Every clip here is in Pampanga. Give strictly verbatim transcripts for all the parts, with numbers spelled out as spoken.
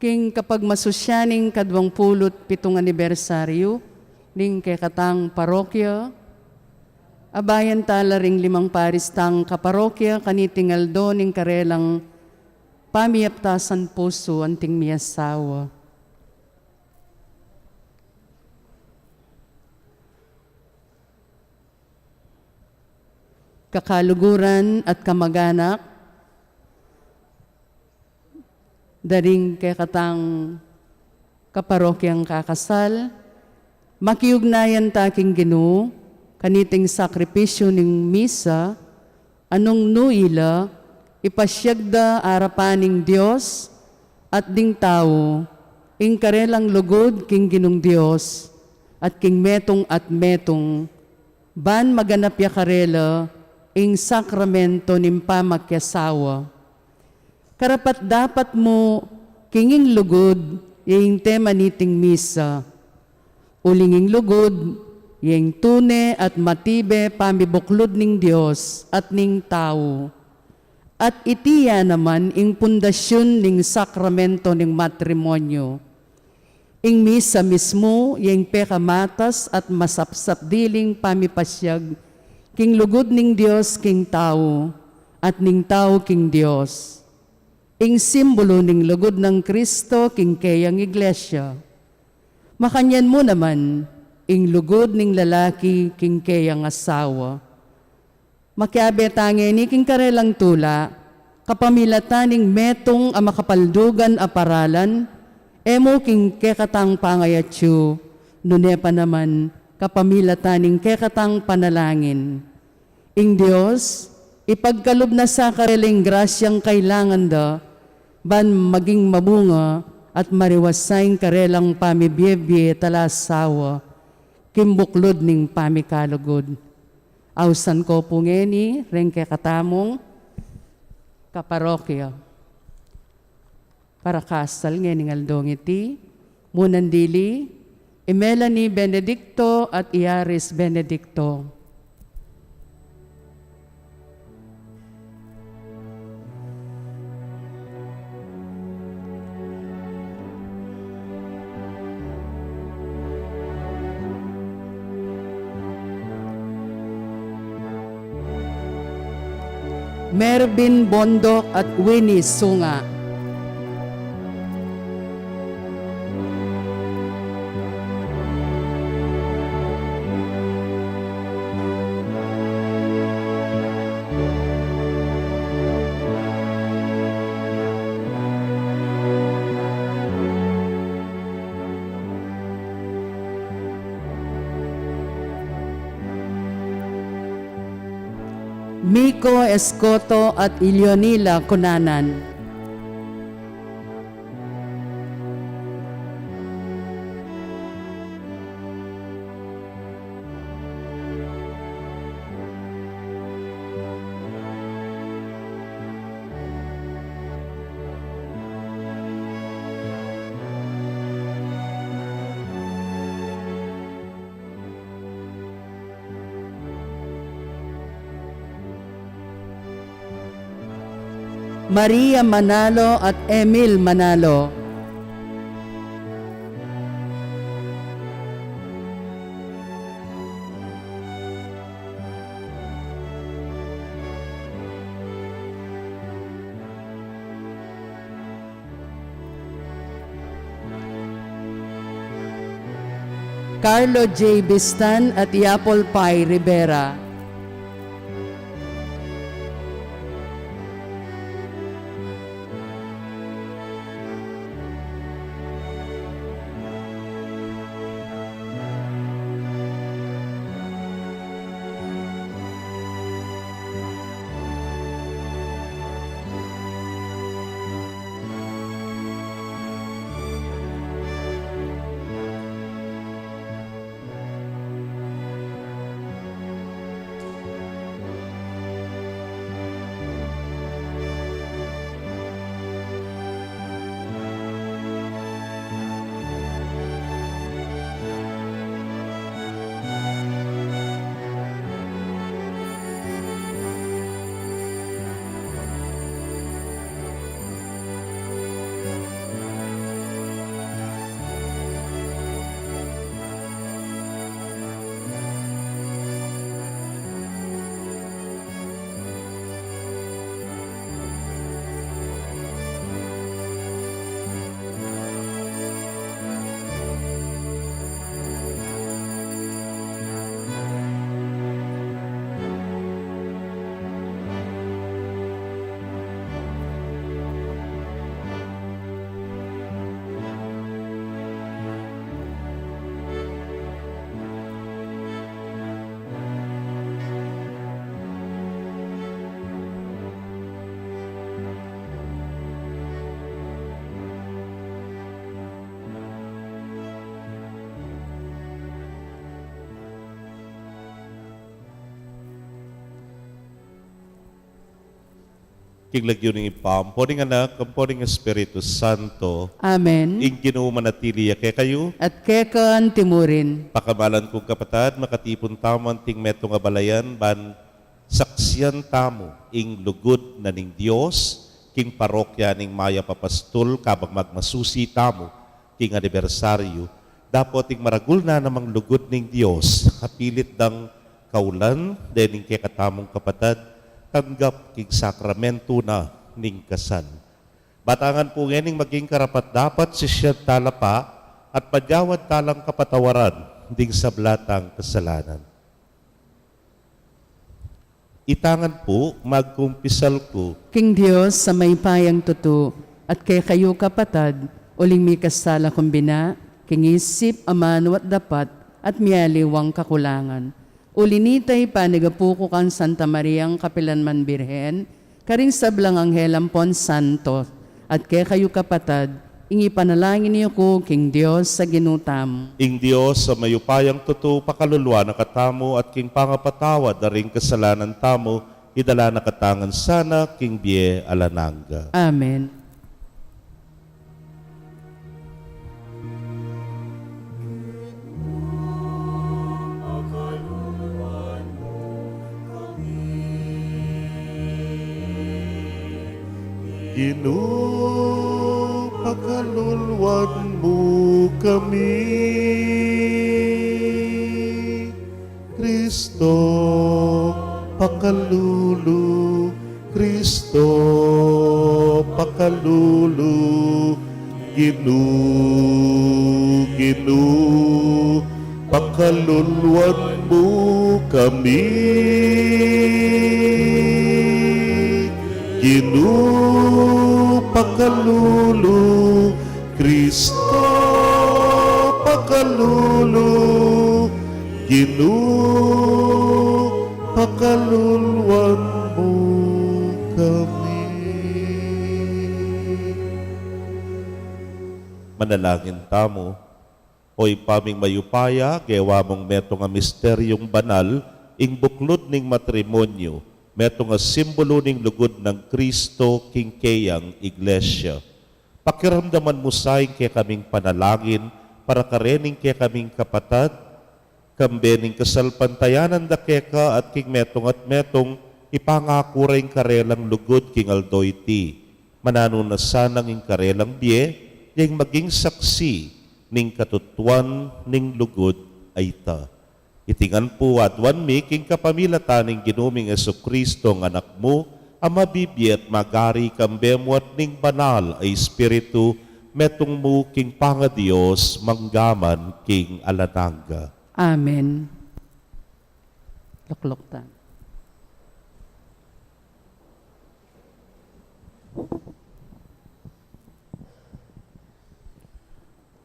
King kapagmasusyan ning kadwang pulu't pitung anibersaryu ning kekatang parokya, abayan ta la ring limang paris tang kaparokya kaniting aldo ning karelang pamiyaptasan pusu anting miyasawa. Kakaluguran at kamaganak da ring kekatang kaparokyang kakasal, makiugnayan ta king Ginu kaniting sakripisyu ning misa, a nung nu ila, ipasyag da arapan ning Dios at ding tau ing karelang lugud king Ginung Dios at king metung at metung, ban maganap ya karela ing sakramento ning pamakiasawa. Karapat-dapat mu king ing lugud ya ing tema niting misa. Uling ing lugud ya ing tune at matibe pamibuklud ning Dios at ning tau. At iti ya naman ing pundasyun ning sakramento ning matrimonyo. Ing misa mismu ya ing pekamatas at masapsap diling pamipasyag king lugud ning Dios king tau at ning tau king Dios. Ing simbulu ning lugud nang Kristo king keyang iglesia. Makanyan mu naman ing lugud ning lalaki king keyang asawa. Makiabe ta ngeni king karelang tula, kapamilatan ning metung a makapaldugan a paralan, e mu king kekatang pangayatyu, nune pa naman kapamilatan ning kekatang panalangin. Ing Dios, ipagkalub na sa karela ing grasyang kailangan da, ban maging mabunga at mariwasa ing karelang pamibiebie talasawa, king buklud ning pamikalugud. Ausan ko pu ngeni reng kekatamung kaparokya. Para kasal ngening aldong iti, munan dili, i Melanie Benedicto at i Aris Benedicto. Mervin Bondok at Winnie Sunga. Miko Escoto at Ileonila Cunanan. Maria Manalo at Emil Manalo. Carlo J Bistan at Yapol Pai Rivera. King lagyu ning Ibpa, ampo ning Anak, ampo ning Espiritu Santo. Amen. Ing Ginu manatili ya kekayu. At keka antimurin. Pakamalan kung kapatad, makatipun tamu anting metung a balayan, ban saksian tamu ing lugud na ning Dios, king parokya ning Mayap a Pastul, kabang magmasusi tamu king anibersaryu, dapot ing maragul na namang lugud ning Dios, kapilit dang kaulan, dening kekatamung kapatad, tanggap king sakramentu na ning kasal. Batangan pu ngening maging karapat-dapat sisian tala pa, at madyawad talang kapatawaran ding sabla tang kasalanan. Itangan pu, magkumpisal ku. King Dios a mayupayang tutu, at kekayu kapatad, uling mikasala kung bina, king isip, amanu at dapat, at mialiwang kakulangan. Uli nita, ipanigapu ku kang Santa Mariang kapilanman Birhen, karing sablang anghel ampon santo, at kekayu kapatad, ing ipanalangin yu ku king Dios a Ginu tamu. Ing Dios a mayupayang tutu pakaluluan na katamu at king pangapatawad da ring kasalanan tamu, idala na katamu ngan sana king bie alang angga. Amen. Ginu, pakaluluan mu kami. Kristo, pakalulu, Kristo, pakalulu, Ginu, Ginu, pakaluluan mu kami. Ginu, pakalulu, Kristo, pakalulu, Ginu, pakaluluan mu kami. Manalangin tamu. O Ibpa ming mayupaya, gewa mung metung a misteryung banal ing buklud ning matrimonyu, metung a simbulu ning lugud nang Kristo king keyang Iglesia. Pakiramdaman mu sa ing kekaming panalangin para karing kekaming kapatad, kambe ning kasalpantayanan da keka at king metung at metung, ipangaku ra ing karelang lugud king aldo iti. Mananu na sanang ing karelang bie, ya ing maging saksi ning katutuan ning lugud a ita. Iti ngan pu aduan mi king kapamilatan ning Ginu ming Jesucristo a Anak mu, a mabibie at magari kambe mu at ning Banal a Espiritu, metung mu king pangaDios, mangga man king alang angga. Amen. Lukluk ta.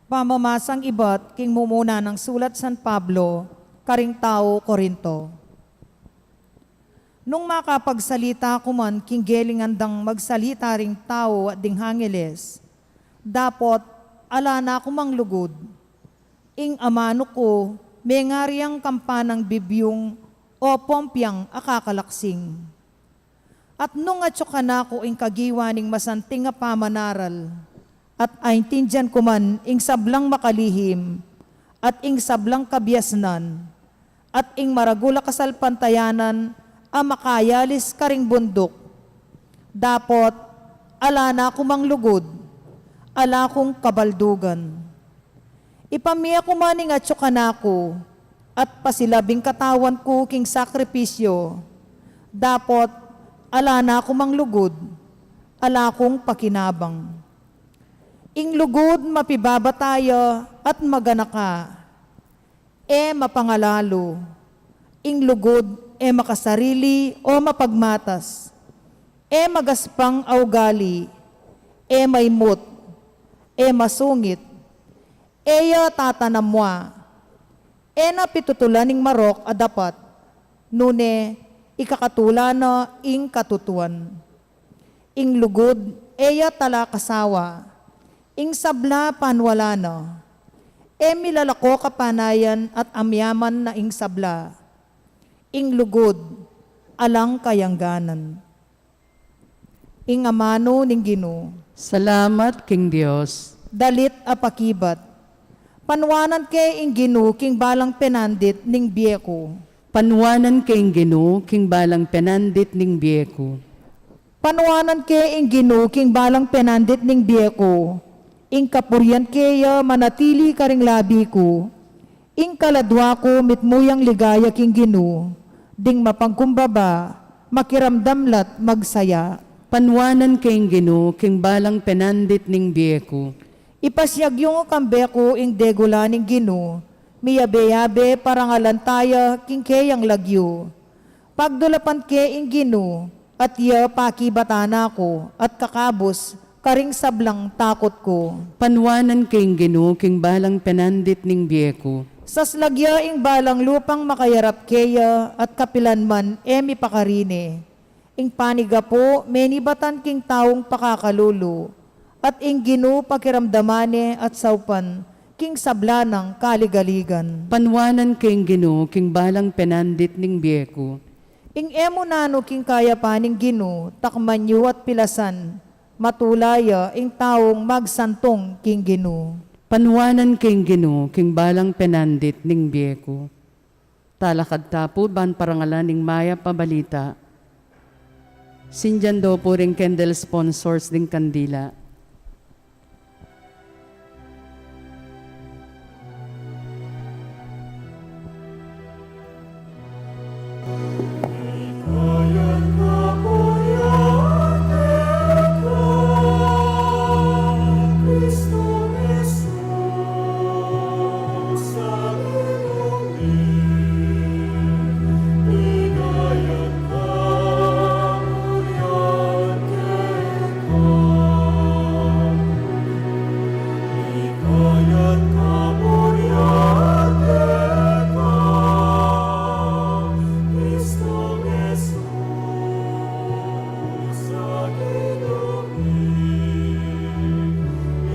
Pamamasang ibat king mumuna nang sulat San Pablo karing tau Corinto. Nung makapagsalita ku man king gelingan dang magsalita ring tau at ding angeles, dapot ala na ku mang lugud. Ing amanu ku, mengari yang kampanang bibyung o pompiang akakalaksing. At nung atyu kanaku ing kagiwa ning masanting a pamanaral, at aintindian ku man ing sablang makalihim, at ing sablang kabiasnan, at ing maragul a kasalpantayanan a makayalis karing bunduk, dapot ala na ku mang lugud, ala kung kabaldugan. Ipamie ku man ing atyu kanaku, at pasilab ing katawan ku king sakripisyu, dapot ala na ku mang lugud, ala kung pakinabang. Ing lugud mapibabata ya at maganaka, e mapangalalu. Ing lugud e makasarili o mapagmatas, e magaspang a ugali, e maimut, e masungit, e ya tatanamwa, e na pitutulan ing marok a dapat, nune ikakatula na ing katutuan. Ing lugud e ya talakasawa, ing sabla panwala na, e milalako kapanayan at amyaman na ing sabla. Ing lugud alang kayangganan. Ing amanu ning Ginu. Salamat king Dios. Dalit a pakibat. Panuanan ke ing Ginu king balang penandit ning bie ku. Panuanan ke ing Ginu king balang penandit ning bie ku. Panuanan ke ing Ginu king balang penandit ning bie ku. Ing kapurian ke ya manatili karing labi ku. Ing kaladua ku mitmu yang ligaya king Ginu, ding mapagkumbaba, makiramdam la't magsaya. Panuanan ke ing Ginu king balang penandit ning bie ku. Ipasiag yu kambe ku ing degula ning Ginu, miyabe-yabe parangalan taya king keyang lagyu. Pagdulapan ke ing Ginu, at iya pakibatan na ku, at kakabus, karing sablang takut ku. Panuanan ke ing Ginu king balang penandit ning bie ku. Saslag ya ing balang lupang makayarap keya, at kapilan man e mipakarine. Ing panigapu, menibatan king taung pakakalulu. At ing Ginu pakiramdaman ne at saupan, king sabla nang kaligaligan. Panuanan ke ing Ginu king balang penandit ning bie ku. Ing e mu nanu king kayapan ning Ginu, takman yu at pilasan, matula ya ing taung magsantung king Ginu. Panuanan ke ing Ginu king balang penandit ning bie ku. Talakad ta pu ban parangalan ing mayap a balita. Sindian do pu ring candle sponsors ding kandila.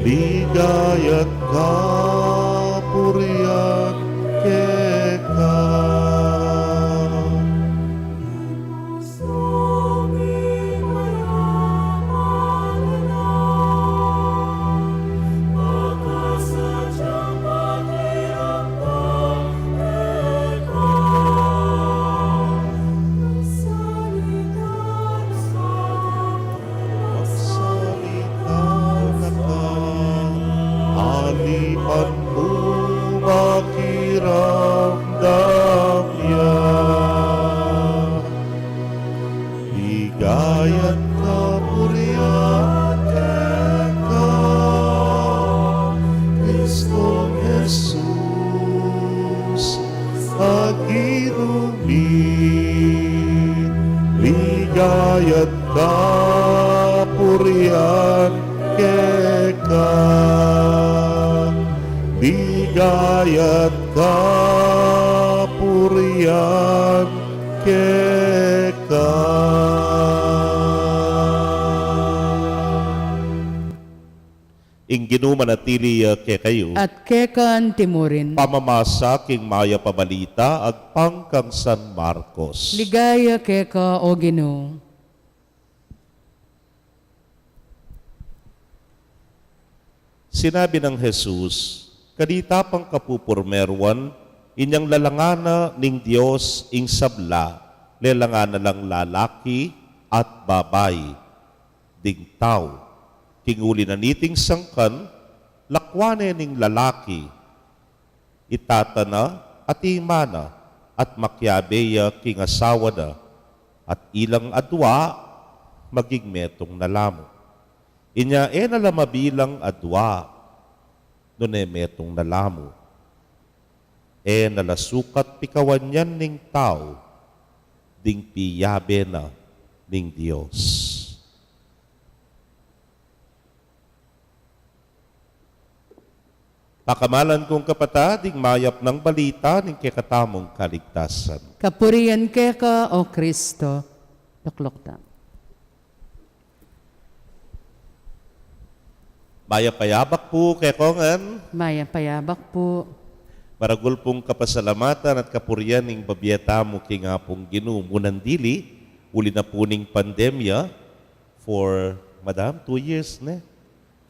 Ligaya't kapurian keka. Magsalita na ka, alipan mu makiramdam ya. Ligaya't kapurian keka, Kristong Jesus a Ginu mi. Ligaya't kapurian keka. Ligaya't kapurian keka. Ing Ginu manatili ya kekayu. At keka antimurin. Pamamasa king Mayap a Balita agpang kang San Marcos. Ligaya keka, O Ginu. Sinabi nang Jesus, kanita pang kapupurmeruan, inyang lalangan na ning Dios ing sabla, lelangan na lang lalaki at babai ding tau. King uli na niting sangkan, lakwan ne ning lalaki i tata na at i ina na, at makiabe ya king asawa na, at ilang adua maging metung na la mu. Inya e na la mabilang adua, nune metung na la mu. E na la sukat pikawan yan ning tau ding piyabe na ning Dios. Pakamalan kung kapatad, ing mayap nang balita ning kekatamung kaligtasan. Kapurian keka, O Kristo. Lukluk ta. Mayap a yabak pu kekongan. Mayap a yabak pu. Maragul pung kapasalamatan at kapurian ing babie tamu king Apung Ginu, munan dili, uli na pu ning pandemya, For, madam, two years ne.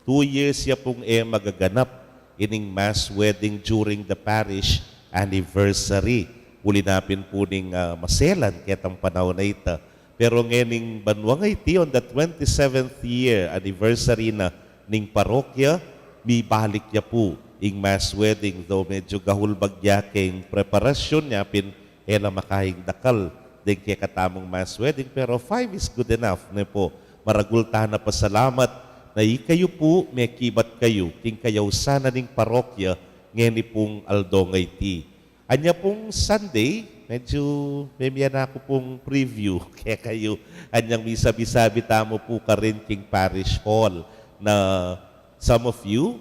Two years ya pung e magaganap ining mass wedding during the parish anniversary. Uli na pin pu ning, ah, maselan ketang panaun a ita. Pero ngening banua ngeni, on the twenty-seventh year anniversary na ning parokya, mibalik ya pu ing mass wedding, though medyo gahul bagya keng preparasyun, nya pin e la makaing dakal deng kekatamung mass wedding, pero five is good enough, ne pu. Maragul tana pasalamat na ikayu pu mekibat kayu king kayausan na ning parokya ngeni pung aldo ngeni. Anya pung Sunday, medyo memian na ku pung preview kekayu. Anyang misabi-sabi tamu pu karin king parish hall na some of you,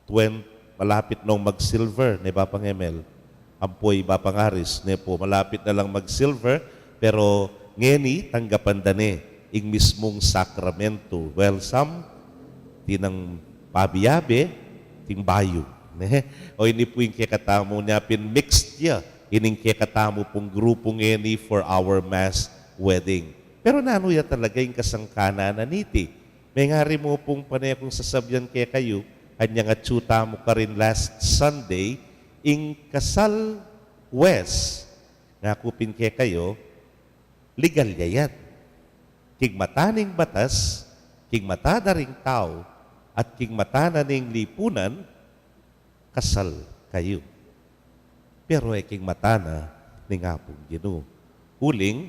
twen-, malapit nong mag-silver, ne Bapang Emel? Ampo i Bapang Aris, ne pu, malapit na lang mag-silver, pero ngeni tanggapan da ne ing mismung sakramento. Well, some, tinang pabiabe, ting bayu, ne? O ini pu ing kekatamu, nya pin mixed ya ining kekatamu pung grupu ngeni for our mass wedding. Pero nanu ya talaga ing kasangkanan na niti? Mengari mu pung pane kung sasabian kekayu, anyang atsu tamu karin last Sunday, ing kasal, Wes, ngaku pin kekayu, legal ya yan. King mata ning batas, king mata da ring tau, at king mata na ning lipunan, kasal kayu. Pero e king mata na ning Apung Ginu. Uling,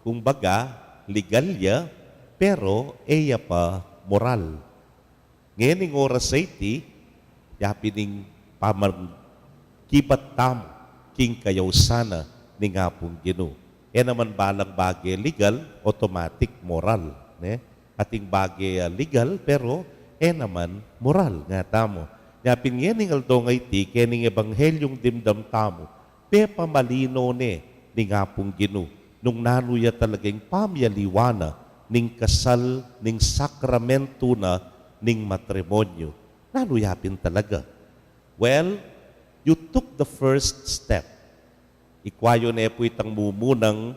kung baga, legal ya, pero e ya pa moral. Ngening oras a iti, yapin ing pamankibat tamu king kayausan na ning Apung Ginu. E naman balang bage legal, automatic moral, ne? Ating bage, ah, legal, pero e naman moral, nga tamu. Nya pin ngening aldo ngeni, kening ebanghelyung dimdam tamu, pepamalino ne ning Apung Ginu nung nanu ya talaga ing pamialiwa na ning kasal, ning sakramento na ning matrimonyo. Nanu ya pin talaga? Well, you took the first step. Ikwa yu ne pu itang mumunang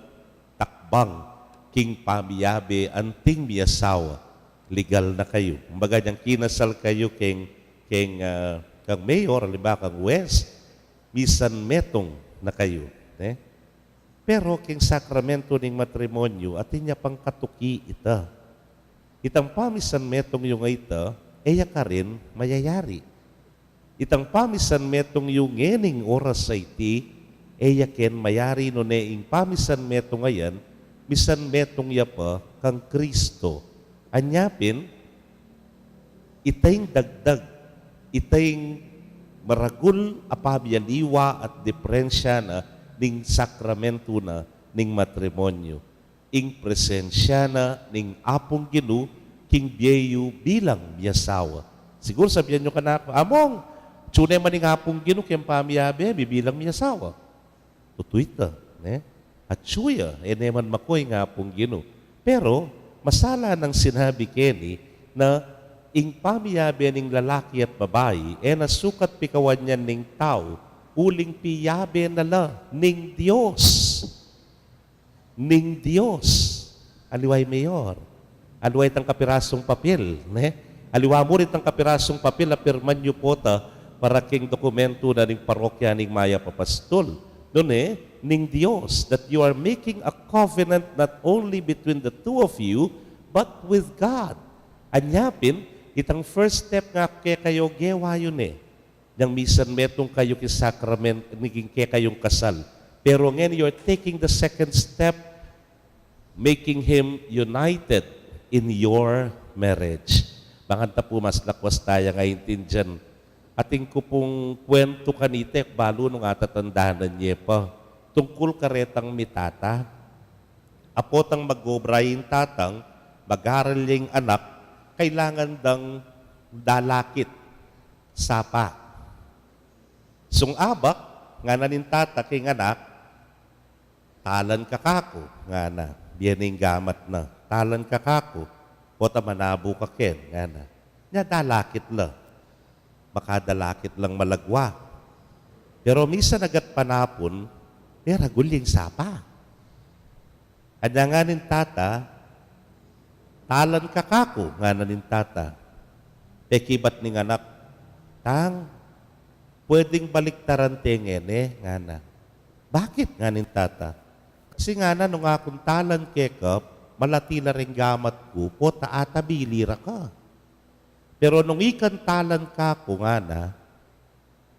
takbang king pamiyabe anting miasawa. Legal na kayu. Kumbaga, nyang kinasal kayu keng, keng, ah, kang mayor, alimbawa kang Wes, misan metung na kayu, ne? Pero king sakramento ning matrimonyo, atin ya pang katuki ita. Itang pamisan metung yu ngeni, e ya karin mayayari. Itang pamisan metung yu ngening oras a iti, e ya ken mayari, nune ing pamisan metung a yan, misan metung ya pa kang Kristo. Anya pin, ita ing dagdag, ita ing maragul a pamialiwa at diperensya na ning sakramento na ning matrimonyo. Ing presensya na ning Apung Ginu king bie yu bilang miasawa. Siguru sabian yu kanaku, "Among, atsu ne man ing Apung Ginu keng pamiyabe mi bilang miasawa." Tutu ita, ne? Atsu ya, e ne man maku ing Apung Ginu. Pero, masala nang sinabi keni na ing pamiyabe ning lalaki at babai, e na sukat pikawan yan ning tau, uling piyabe na la ning Dios. Ning Dios. Aliwa i mayor. Aliwa itang kapirasung papil, ne? Aliwa mu rin itang kapirasung papil a pirman yu pota para king dokumento na ning parokya ning mayap a pastul. Nune, ning Dios, that you are making a covenant not only between the two of you, but with God. Anya pin, itang first step nga kekayu, gewa yu ne. Nyang misan metung kayu king sakrament, king kekayung kasal. Pero ngeni, you're taking the second step, making him united in your marriage. Bang kanta pu mas lakwas taya aintindian. Atin ku pung kwentu kanita, e ku balu nung atatandanan ye pa. Tungkul karetang mitata. Apotang mag-obra ing tatang, mag-aral ya ing anak, kailangan dang dalakit sapa. Sung abak, ngana ning tata king anak, "Talan ka kaku," ngana, bie ning gamat na, "Talan ka kaku, pota manabu ka ken," ngana. Nya dalakit la, makadalakit lang malagwa. Pero misan agat panapun, meragul ya ing sapa. Anya ngana ning tata, "Talan ka kaku," ngana ning tata. Pekibat ning anak, "Tang, pwedeng baliktaran te ngeni?" ngana. "Bakit?" ngana ning tata. "Kasi," ngana, "nung akung talan keka, malati la reng gamat ku, pota atabili ra ka. Pero nung ikang talan kaku," ngana,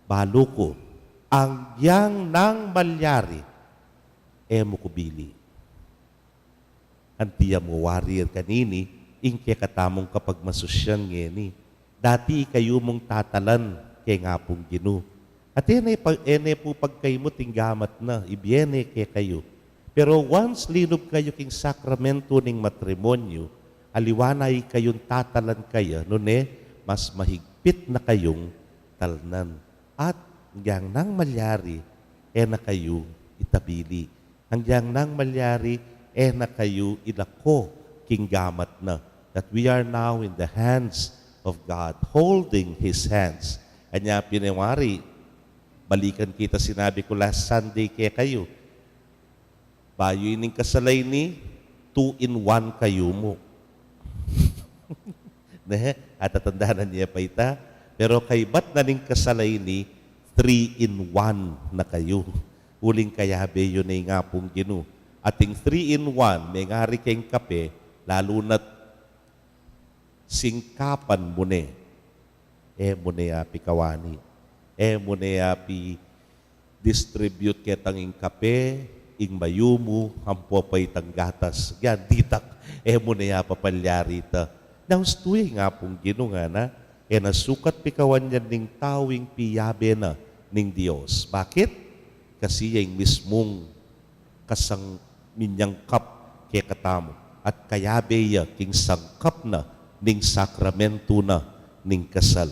"balu ku, anggiyang nang malyari, e mu ku bili." Anti ya mu wari kanini ing kekatamung kapagmasusyan ngeni? Dati ikayu mung tatalan keng Apung Ginu. At e ne pa, e ne pu pagkaimut ing gamat na, ibie ne kekayu. Pero once linub kayu king sakramentu ning matrimonyu, aliwa na ikayung tatalan kaya, nune mas mahigpit na kayung talnan. At anggiyang nang malyari, e na kayu itabili. Anggiyang nang malyari, e na kayu ilako king gamat na. That we are now in the hands of God, holding His hands. Anya pin e wari, balikan ke ita sinabi ku last Sunday kekayu. Bayu ining kasal a ini, two in one kayu mu. Ne? Atatandanan ye pa ita. Pero kaybat na ning kasal a ini, three in one na kayu. Uling kayabe yu ne ing Apung Ginu. Ating three in one, mengari keng kape, lalu na't singkapan mu ne. E mu ne ya pikawani. E mu ne ya pi-distribute ketang ing kape, ing mayumu, ampo pa itang gatas. Yan, ditak. E mu ne ya papalyari ita. Nung ustu ya ing Apung Ginu ngana, e na sukat pikawan yan ning tau ing piyabe na ning Dios. Bakit? Kasi ya ing mismung kasang minyangkap kekatamu, at kayabe ya king sangkap na ning sakramentu na ning kasal.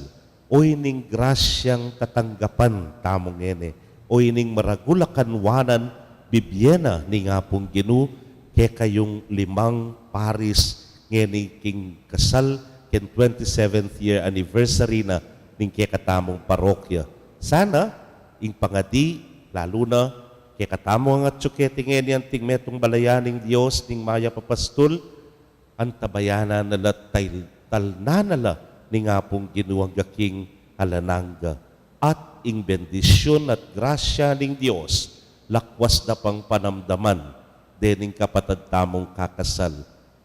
O ining grasyang tatanggapan tamu ngeni, o ining maragul a kanwanan bibie na ning Apung Ginu kekayung limang paris ngeni king kasal, king twenty-seventh year anniversary na ning kekatamung parokya. Sana ing pangadi, lalu na kekatamu ngan atyu keti ngeni anting metung balayan ning Dios ning mayap a pastul, antabayanan na la, tal-, talnan na la ning Apung Ginu angga king alang angga. At ing bendisyun at grasya ning Dios, lakwas da pang panamdaman dening kapatad tamung kakasal,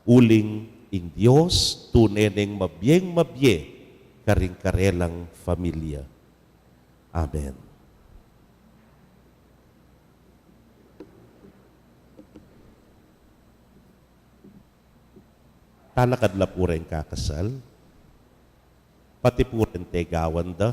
uling ing Dios tune neng mabieng-mabie karing karelang familia. Amen. Talakad la pu reng kakasal, pati pu reng tegawan da.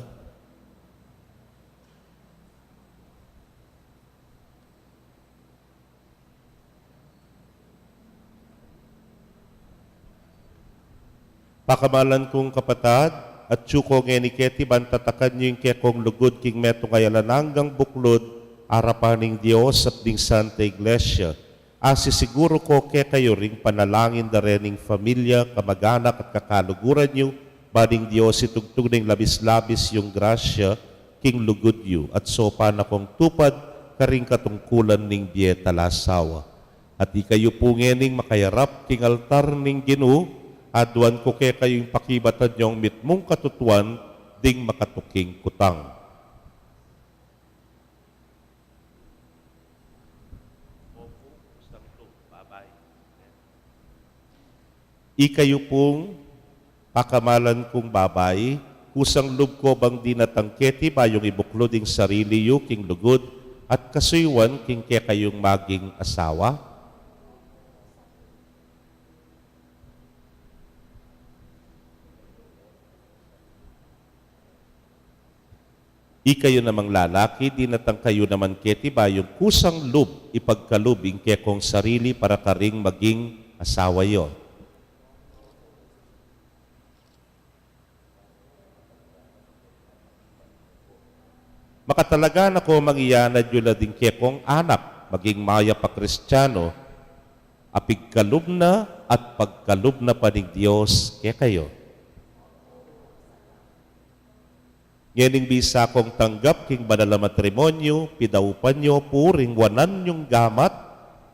Pakamalan kung kapatad, atyu ko ngeni keti ban tatakan yu ing kekong lugud king metung a alang anggang buklud arapan ning Dios at ning Santa Iglesia. Asisiguru ko kekayu ring panalangin da rening familia, kamag-anak at kakaluguran yu, ban ning Dios itugtug ning labis-labis yung grasya king lugud yu, at saupan na kong tupad karing katungkulan ning bie at alang angga. At ikayu pu ngening makayarap king altar ning Ginu, aduan ku kekayu ing pakibatan yung mitmung katutuan ding makatuking kutang. Ikayu pung pakamalan kung babai, kusang lub ko bang dinatang keti ba yung ibuklud ing sarili yu king lugud at kasuyuan king kekayung maging asawa? Ikayu namang lalaki, dinatang kayu naman keti ba yung kusang lub ipagkalub ing kekong sarili para karing maging asawa yu? Makatalaga na ko mangiyanad yu la ding kekong anak, maging mayap a Kristiano, a pigkalub na at pagkalub na pa ning Dios kekayu. Ngening bisa kong tanggap king banal a matrimonyu, pidaupan yu pu ring wanan yung gamat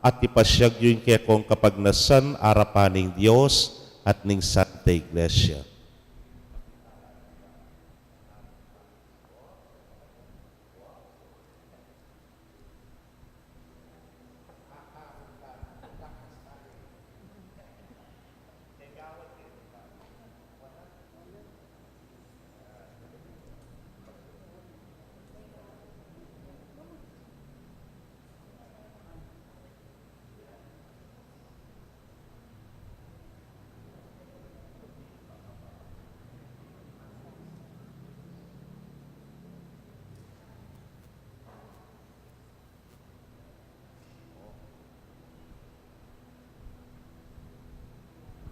at ipasyag yu ing kekong kapagnasan arapan ning Dios at ning Santa Iglesia.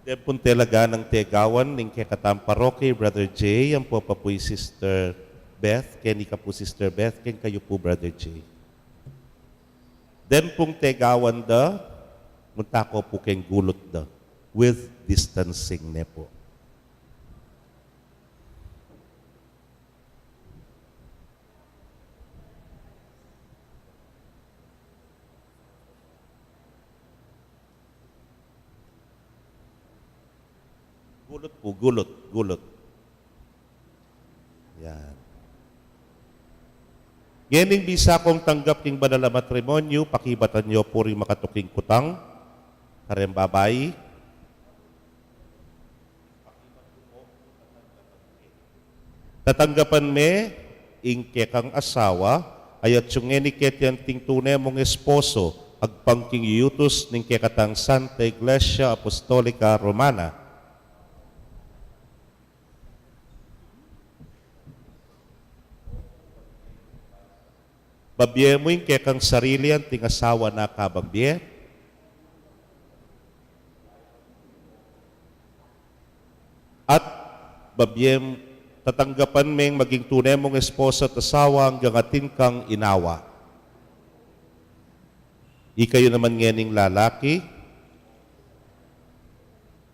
Deng pung talaga nang tegawan ning kekatang paroki, Brother Jay, ampo pa pu i Sister Beth, keni ka pu Sister Beth, keng kayu pu, Brother Jay. Deng pung tegawan da, munta ko pu keng gulut da, with distancing ne pu. Gulut pu, gulut, gulut. Yan. Ngening bisa kong tanggap king banal a matrimonyu, pakibatan yu pu ring makatuking kutang kareng babai. Tatanggapan me ing kekang asawa, ayat yung ngeni keti anting tune mung esposo, agpang king yutus ning kekatang Santa Iglesia Apostolika Romana. Babie mu ing kekang sarili anting asawa na kabang bie. At babie, tatanggapan meng maging tune mung esposa at asawa anggang atin kang inawa. Ikayu naman ngening lalaki,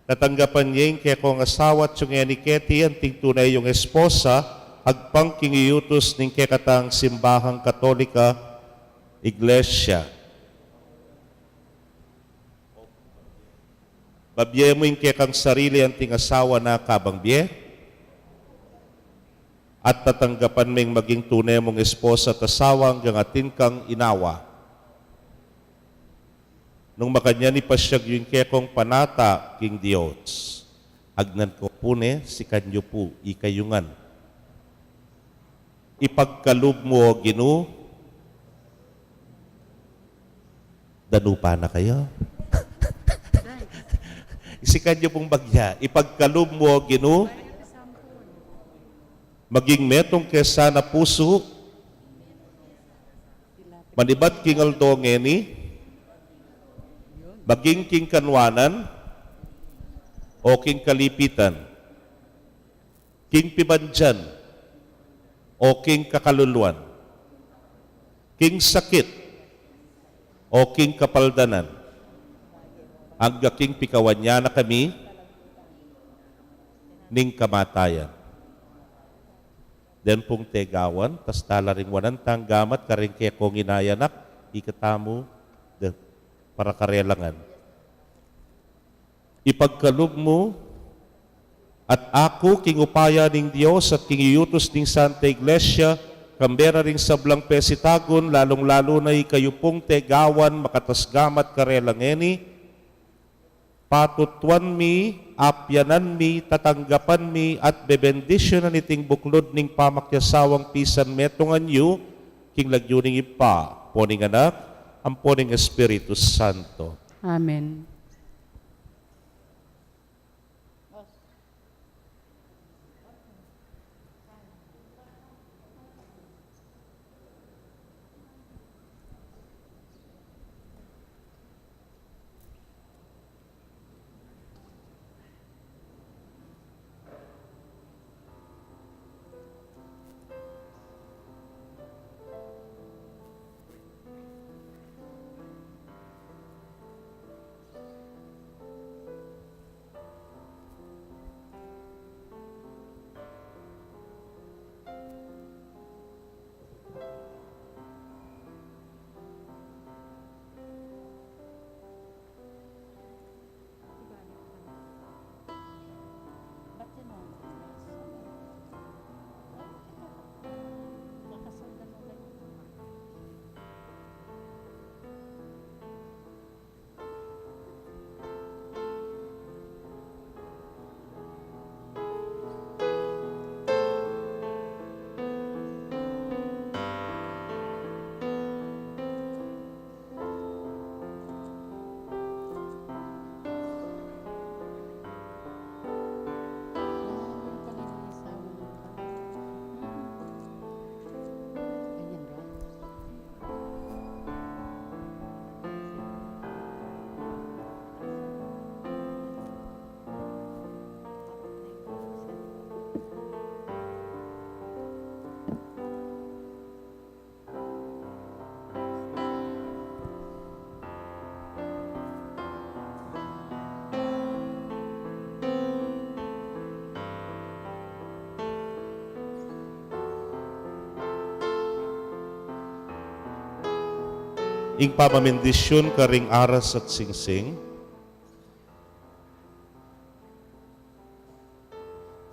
tatanggapan ye ing kekong asawa at yung ngeni keti anting tune yung esposa, agpang king yutus ning kekatang simbahang Katolika Iglesia. Babie mu ing kekang sarili anting asawa na kabang bie, at tatanggapan meng maging tune mung esposa at asawa anggang atin kang inawa. Nung makanyan ipasyag yu ing kekong panata king Dios, agnan ko pu ne, sikan yu pu, ikayu ngan. Ipagkalub mu, O Ginu, danupa na kayu. Sikan yu pung bagya, ipagkalub mu, O Ginu, maging metung ke sana pusu, manibat king aldo ngeni, maging king kanwanan, o king kalipitan, king pibandian, o king kakaluluan, king sakit, o king kapaldanan, angga king pikawan ya na kami ning kamatayan. Deng pung tegawan, tasta la ring wanan tang gamat kareng kekong ina at anak, ikatan mu da para karela ngan. Ipagkalub mu at aku king upaya ning Dios at king iyutus ning Santa Iglesia, kambe ra ring sablang pesitagun, lalung-lalu na ikayu pung tegawan, makatas gamat karela ngeni, patutuan mi, apyanan mi, tatanggapan mi, at bebendisyunan iting buklud ning pamakiasawang pisan metungan yu, king lagyu ning Ibpa, ampo ning Anak, ampo ning Espiritu Santo. Amen. Ing pamamindisyun karing aras at singsing.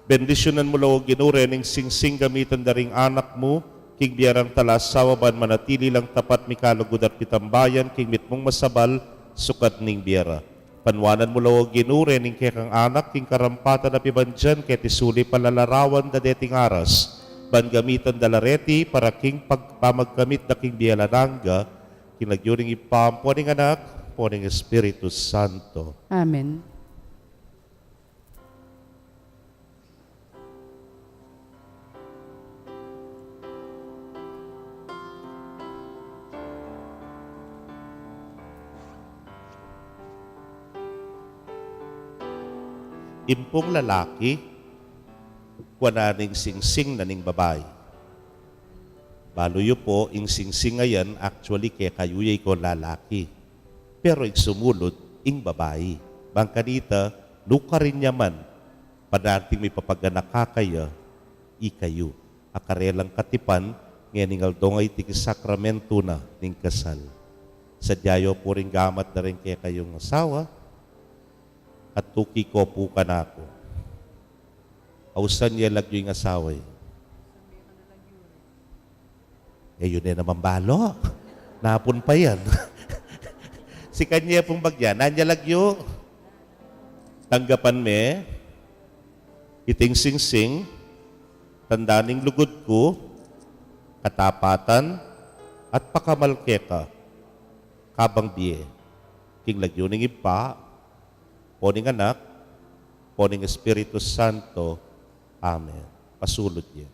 Bendisyunan mu la, O Ginu, rening singsing gamitan da ring anak mu king bie rang talasawa, ban manatili lang tapat, mikalugud at mitambayan king mitmung masabal sukat ning bie ra. Panuanan mu la, O Ginu, rening kekang anak king karampatan a pibandian keti sulip a lalarawan da deting aras, ban gamitan da la reti para king pag-, pamagkamit da king bie alang angga, king lagyu ning Ibpa, ampo ning Anak, ampo ning Espiritu Santo. Amen. Ing pung lalaki, kuanan ing singsing na ning babai. Balu yu pu, ing singsing a yan, actually, kekayu ya ing lalaki. Pero ing sumulud, ing babai. Bang kanita, nukarin ya man, pananting mipapaganaka kaya, ikayu a karelang katipan, ngening aldo ngeni iti sakramentu na ning kasal. Sadya yu pu ring gamat da ring kekayung asawa, at tuki ko pu kanaku. Ausan ye lagyu ing asawa yu. E yu ne naman balu. Napun pa yan. Sikan ye pung bagya, nanu ya lagyu? Tanggapan me iting singsing, tanda ning lugud ku, katapatan, at pakamal keka, kabang bie. King lagyu ning Ibpa, ampo ning Anak, ampo ning Espiritu Santo. Amen. Pasulud ye.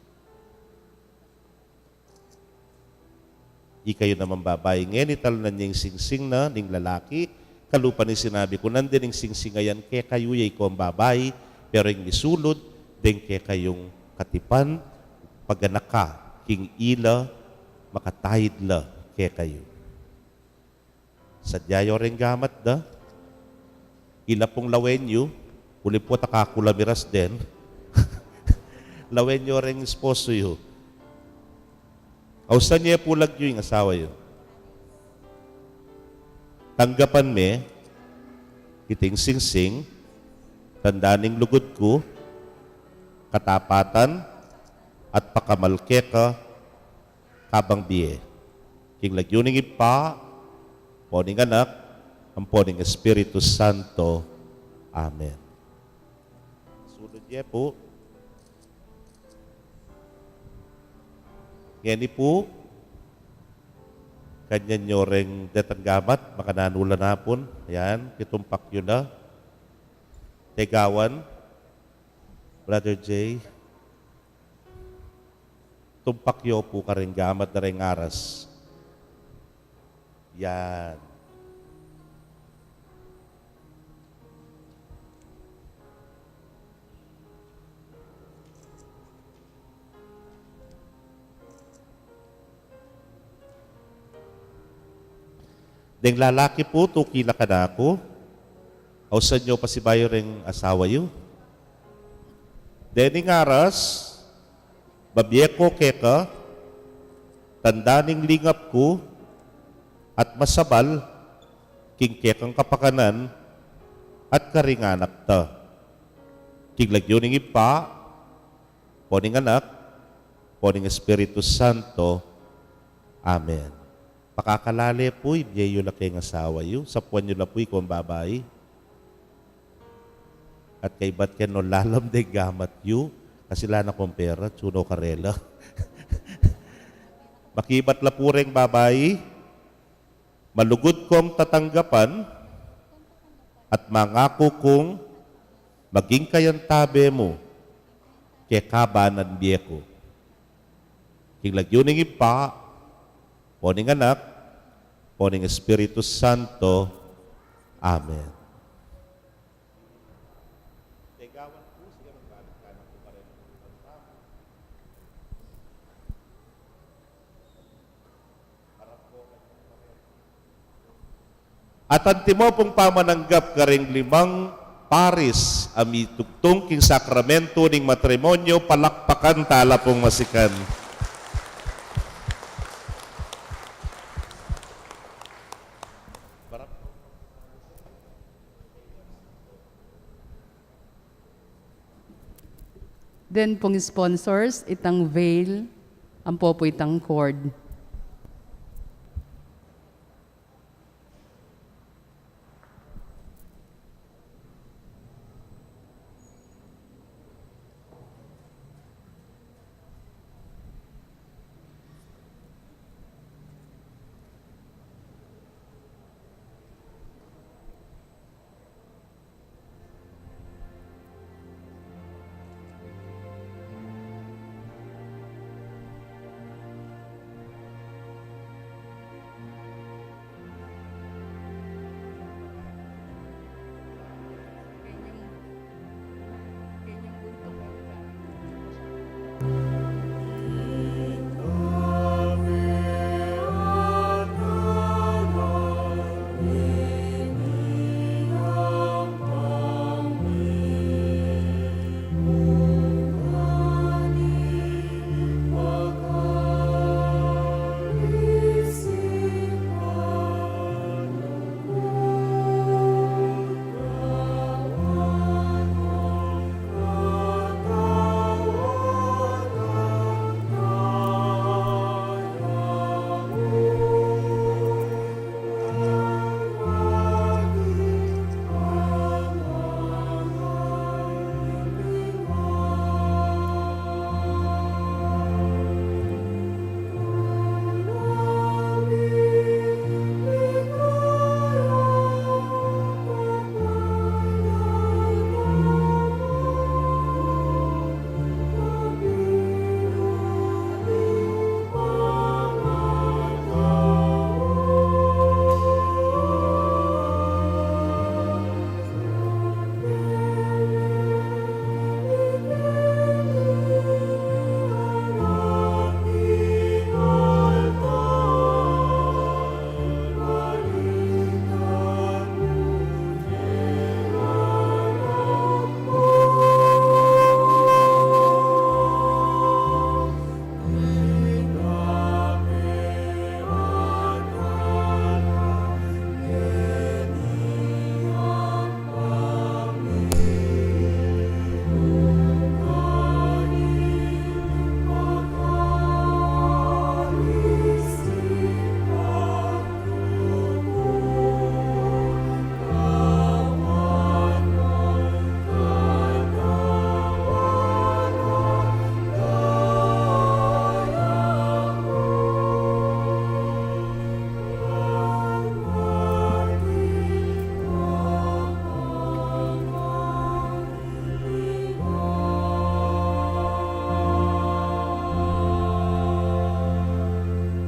Ikayu naman babai, ngeni talunan ye ing singsing na ning lalaki, kalupa ning sinabi ku nandin, ing singsing a yan kekayu ya ing babai, pero ing misulud, deng kekayung katipan, paganaka, king ila, makataid la kekayu. Sadya yu ring gamat da. Ila pung lawen yu, uli pu ta kaku la miras den. Lawen yu ring esposo yu. Ausan ye pu lagyu ing asawa yu. Tanggapan me iting singsing, tanda ning lugud ku, katapatan, at pakamal keka, kabang bie. King lagyu ning Ibpa, ampo ning Anak, ampo ning Espiritu Santo. Amen. Sulud ye pu. Ngeni pu, kanyan yu ring detang gamat, makananu la napun. Yan, itumpak yu la. Tegawan, Brother Jay. Tumpak yu pu karing gamat da ring aras. Yan. Deng lalaki pu, tuki la kanaku. Ausan yu pasibayu ring asawa yu. Dening aras, babie ku keka, tanda ning lingap ku, at masabal, king kekang kapakanan, at karing anak ta. King lagyu ning Ibpa, ampo ning Anak, ampo ning Espiritu Santo. Amen. Pakakalale pu, ibie yu la keng asawa yu, sapuan yu la pu ing babai. At kaybat keng lalam deng gamat yu, kasi ala na kung pera, tsuno karela. Makibat la pu reng babai, malugud kung tatanggapan, at mangaku kung maging kayantabe mu, kekaban ning bie ku. King lagyu ning Ibpa, ampo ning Anak, ampo ning Espiritu Santo. Amen. At antimo pung pamananggap karing limang paris a mitugtung king sakramentu ning matrimonyo, palakpakan tala pung masikan. Den pung sponsors, itang veil, ampo pu itang cord.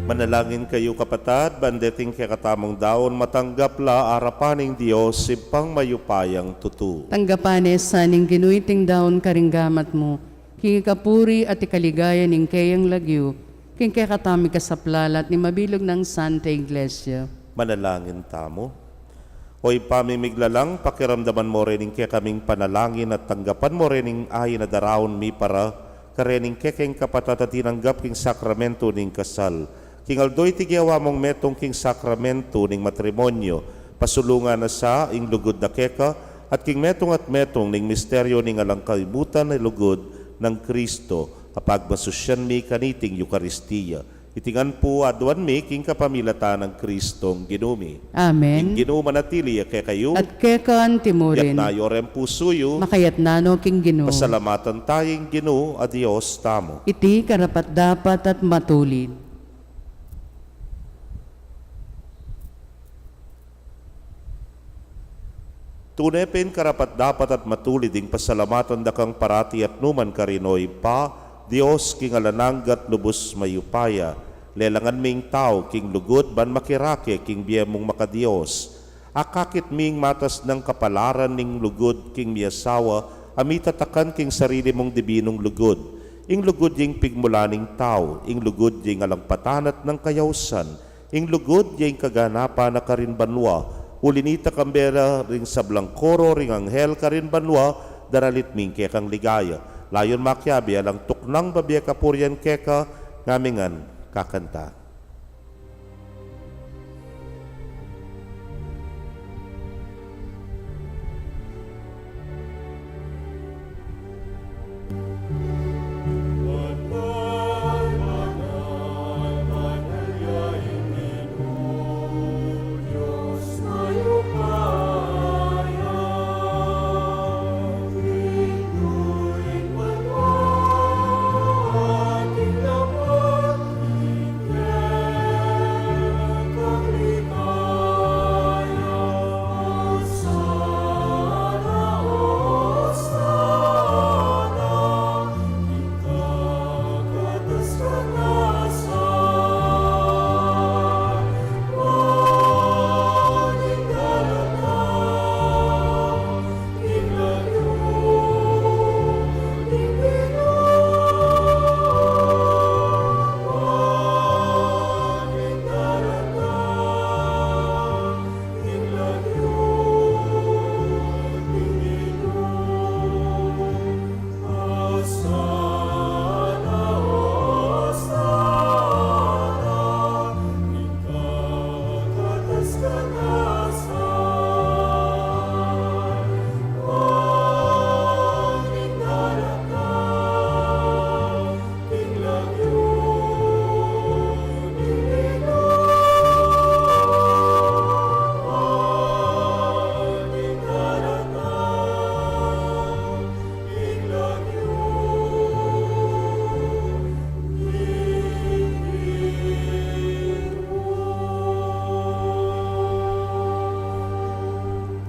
Manalangin kayu, kapatad, ban deting kekatamung daun matanggap la arapan ning Dios, Ibpang mayupayang tutu. Tanggapan ne sa ning Ginu iting daun karing gamat mu, king ikapuri at ikaligaya ning keyang lagyu, king kekatamung kasaplalan at ning mabilug nang Santa Iglesia. Manalangin tamu. O Ibpa ming miglalang, pakiramdaman mu rin ing kekaming panalangin at tanggapan mu rin ing ain a daraun mi para karening kekeng kapatad a tinanggap king sakramentu ning kasal. King aldo iti gewa mung metung king sakramentu ning matrimonyo, pasulungan na sa ing lugud na keka, at king metung at metung ning misteryo ning alang kalibutan a lugud nang Kristo, a pagmasusyan mi kaniting Eukaristia. Iti ngan pu aduan mi king kapamilatan nang Kristong Ginu mi. Amen. Ing Ginu manatili ya kekayu. At keka anti mu rin. Itas yu ring pusu yu. Makaitas no king Ginu. Pasalamatan taya ing Ginu a Dios tamu. Iti karapat-dapat at matulid. Tune pin karapat-dapat at matulid ing pasalamatan da kang parati at nukarin man, o Ibpa, Dios king alang angga at lubus mayupaya. Lelangan ming tau king lugud ban makirake king bie mung maka-Dios. Akakit ming matas nang kapalaran ning lugud king miasawa a mitatakan king sarili mung dibinung lugud. Ing lugud ya ing pigmula ning tau, ing lugud ya ing alang patanat nang kayausan, ing lugud ya ing kaganapan a karin banua. Uli nita, kambe la ring sablang koro ring anghel karin banua, daralit mi ing kekang ligaya. Layun makiabe alang tuknang babie kapurian keka, ngamingan kakanta.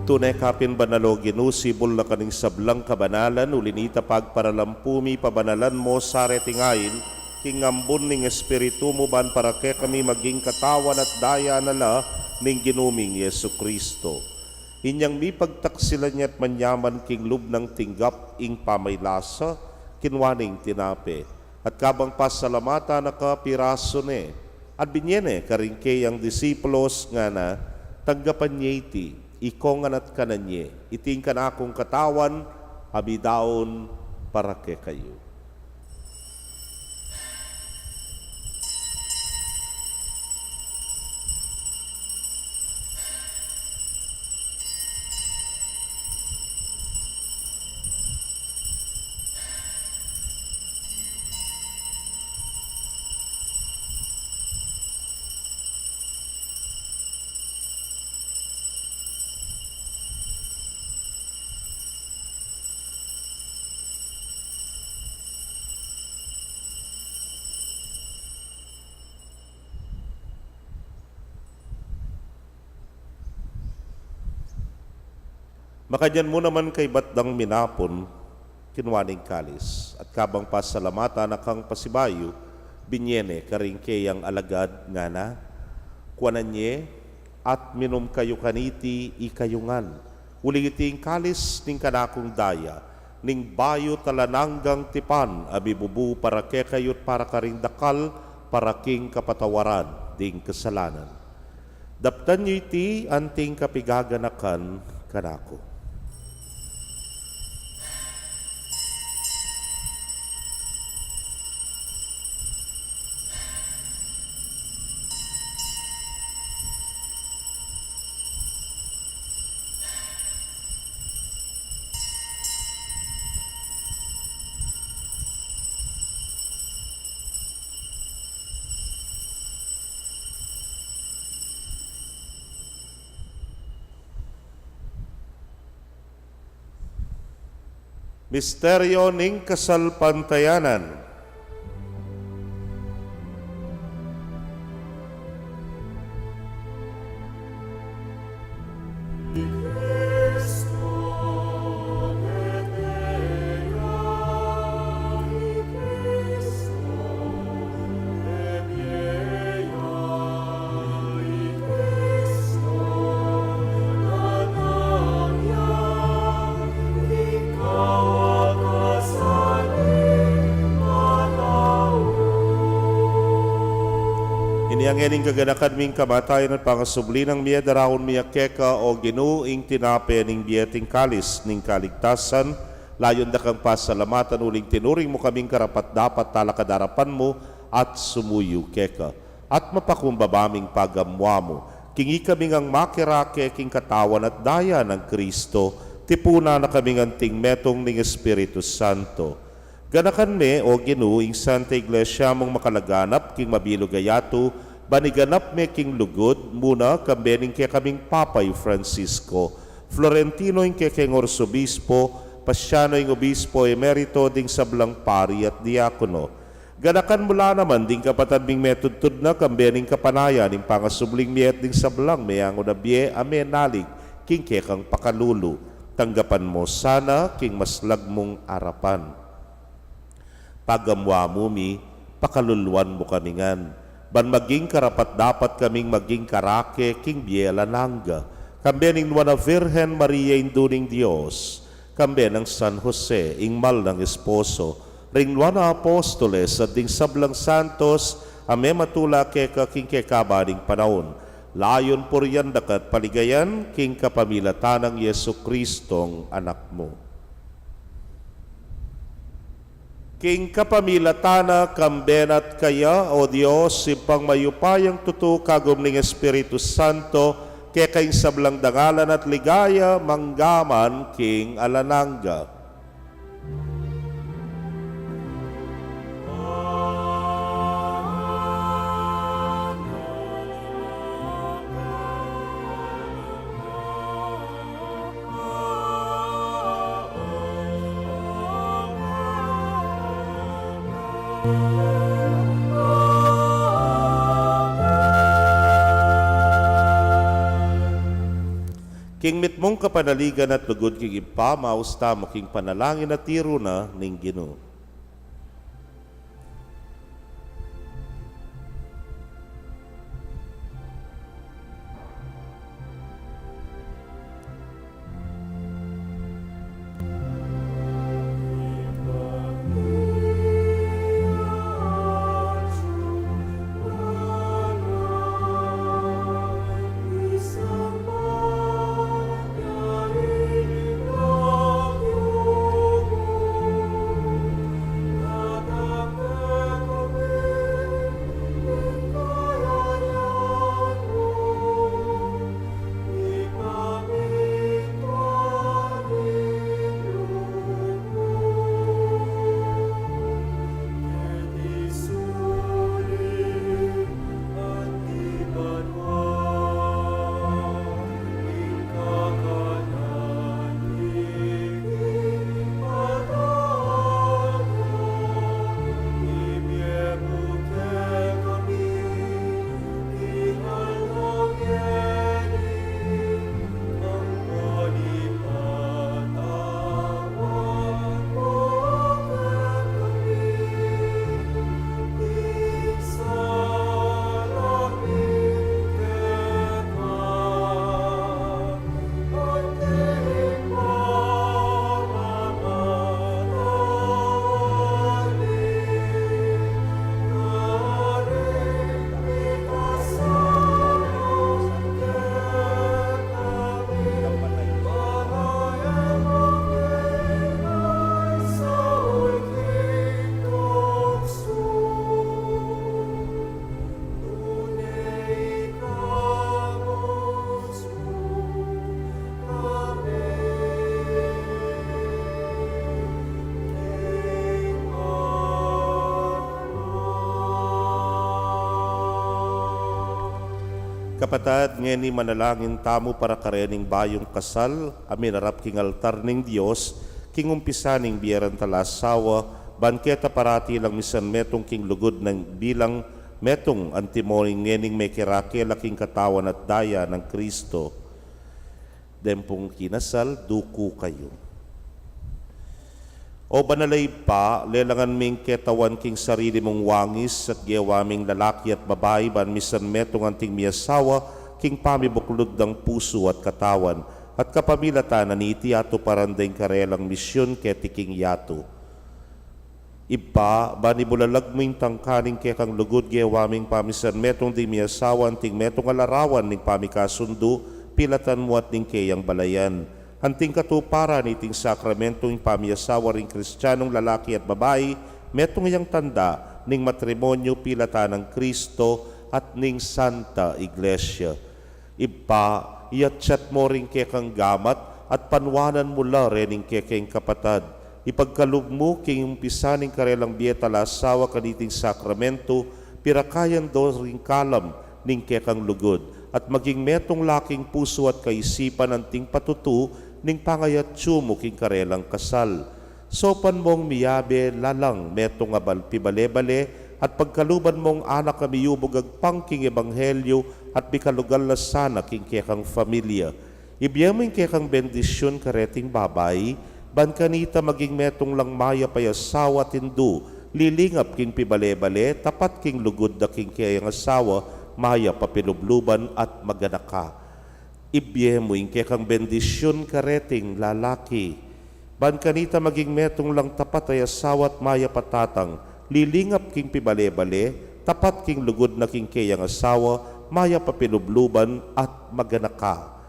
Tune ka pin banal, o Ginu, sibul na ka ning sablang kabanalan, uli na nita pagparalampu mi, pabanalan mu sa reting ain, king ambun ning Espiritu mu, ban para kekami maging katawan at daya na la ning Ginu ming Jesucristo. Inyang mipagtaksilan ya at manyaman king lub nang tinggap ing pamaylasa, kinua ne ing tinape, at kabang pasalamatan na ka, pirasu ne, at binye ne karing keyang disipulos, ngana, tanggapan ye iti, ikong ngan at kanan ye, iti ing kanakung katawan, a midaun para kekayu. Makanyan mu naman kaybat dang minapun, kinua ne ing kalis, at kabang pasalamatan na kang pasibayu, binye ne karing keyang alagad, ngana, kuanan ye, at minum kayu kaniti ikayu ngan. Uling iti ing kalis ning kanakung daya, ning bayu at alang anggang tipan, a mibubu para kekayu at para karing dakal, para king kapatawaran ding kasalanan. Daptan yu iti anting kapigaganakan kanaku. Misteryo ning kasalpantayanan. Inya ngeni ing kaganakan ming kamatayan at pangasubli nang mie, daraun mi keka, o Ginu, ing tinape ning bie at ing kalis ning kaligtasan, layun da kang pasalamatan uling tinuring mu kaming karapat-dapat talakad king arapan mu at sumuyu keka. At mapakumbaba ming pagamuamu, king ikami ngang makirake king katawan at daya nang Kristo, tipunan na kaming anting metung ning Espiritu Santo. Ganakan me, o Ginu, ing Santa Iglesia mung makalaganap king mabilug a yatu, ban iganap me king lugud, muna kambe ning kekaming Papa i Francisco, Florentino ing kekeng Arsobispo, Pasiano ing Obispo Emerito, ding sablang pari at diakono. Ganakan mu la naman ding kapatad ming metudtud na kambe ning kapanayan ning pangasubling mie at ding sablang meangu na bie a menalig king kekang pakalulu. Tanggapan mu sana king maslag mung arapan. Pagamuamu mi, pakaluluan mu kami ngan, ban maging karapat-dapat kaming maging karake king bie alang angga, kambe ning Nuan a Virgen Maria, Indu ning Dios, kambe nang San Jose, ing mal nang esposo, ring Nuan a Apostoles, at ding sablang santos a mematula keka king kekaban ning panaun, layun purian da ka at paligayan king kapamilatan nang Jesucristong Anak mu. King kapamilatan na, kambe na at kaya, o Dios, Ibpang mayupayang tutu, kagum ning Espiritu Santo, keka ing sablang dangalan at ligaya, mangga man king alang angga. King mitmung kapanaligan at lugud king Ibpa, maus tamu king panalangin a tiru na ning Ginu. Kapatad, ngeni manalangin tamu para karening bayung kasal a minarap king altar ning Dios, king umpisa ning bie rang tala asawa, ban keta parati lang misan metung king lugud nang bilang metung antimo ning ngening mekirake la king katawan at daya nang Kristo. Deng pung kinasal, duku kayu. O banal a Ibpa, lelangan ming ketawan king sarili mung wangis at gewa ming lalaki at babai ban misan metung anting miasawa king pamibuklud dang pusu at katawan, at kapamilatan na niti atuparan deng karelang misyun keti king yatu. Ibpa, ban ibulalag mu ing tangka ning kekang lugud, gewa ming pamisan metung ding miasawa anting metung a larawan ning pamikasundu, pilatan mu at ning keyang balayan. Anting katuparan niting sakramentu ing pamiasawa ring Kristianung lalaki at babai, metung yang tanda ning matrimonyu pilatan nang Kristo at ning Santa Iglesia. Ibpa, iyatyat mu ring kekang gamat at panuanan mu la rening kekeng kapatad. Ipagkalub mu king umpisa ning karelang bie tala asawa kaniting sakramentu, pirakayan do ring kalam ning kekang lugud, at maging metung la king pusu at kaisipan anting patutu ning pangayatyu mu king karelang kasal. Saupan mung miyabe la lang metung a bal-, pibale-bale, at pagkaluban mung anak a miyubug agpang king ebanghelyu at mikalugal la sana king kekang familia. Ibie mu ing kekang bendisyun kareting babai, ban kanita maging metung lang mayap a asawa at indu, lilingap king pibale-bale, tapat king lugud da king keyang asawa, mayap a pilubluban at maganaka. Ibie mu ing kekang bendisyun kareting lalaki, ban kanita maging metung lang tapat a asawa at mayap a tatang, lilingap king pibale-bale, tapat king lugud na king keyang asawa, mayap a pilubluban at maganaka.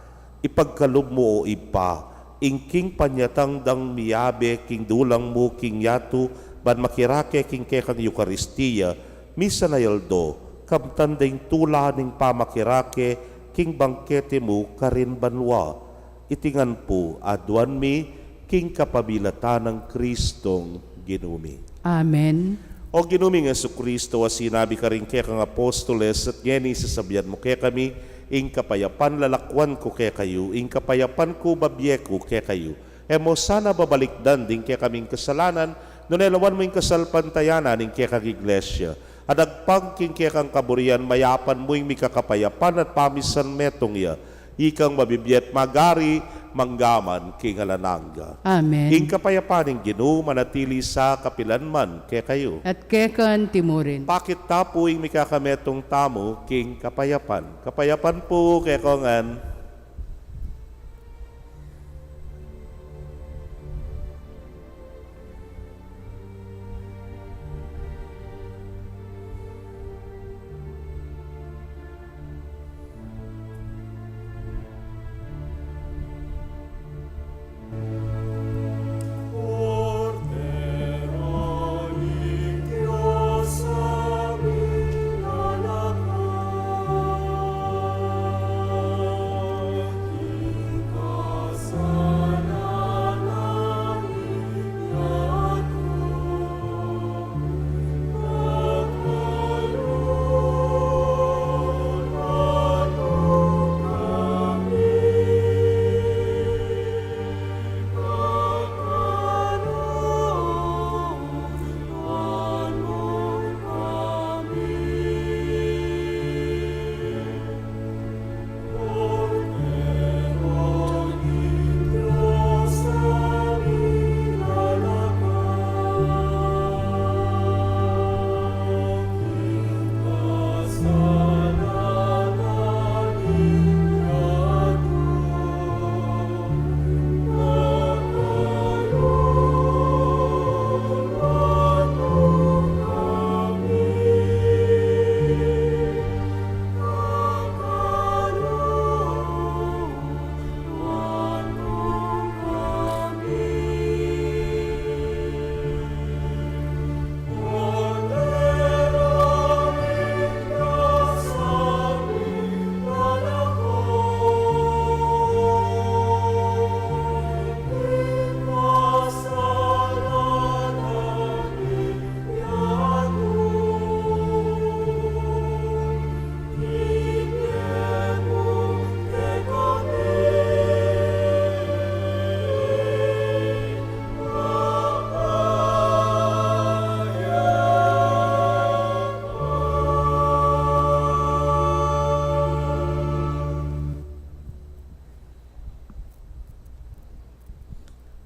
Ipagkalub mu, o Ibpa, ing king panyatang dang miyabe king dulang mu king yatu, ban makirake king kekang Eukaristia, misan a aldo, kamtan deng tula ning pamakirake king bangkete mu karin banua. Iti ngan pu aduan mi king kapamilatan nang Kristong Ginu mi. Amen. O Ginu ming Jesucristo, a sinabi karing kekang apostoles, at ngeni sasabian mu kekami, ing kapayapan lalakwan ku kekayu, ing kapayapan ku babie ku kekayu. E mu sana babalikdan ding kekaming kasalanan, nune lawan mu ing kasalpantayanan ning kekang Iglesia. At agpang king kekang kaburian, mayapan mu ing mikakapayapan at pamisan metung ya. Ikang mabibie at magari, mangga man king alang angga. Amen. Ing kapayapan ning Ginu manatili sa kapilan man kekayu. At keka antimurin. Pakit ta pu ing mikakametung tamu king kapayapan. Kapayapan pu kekongan.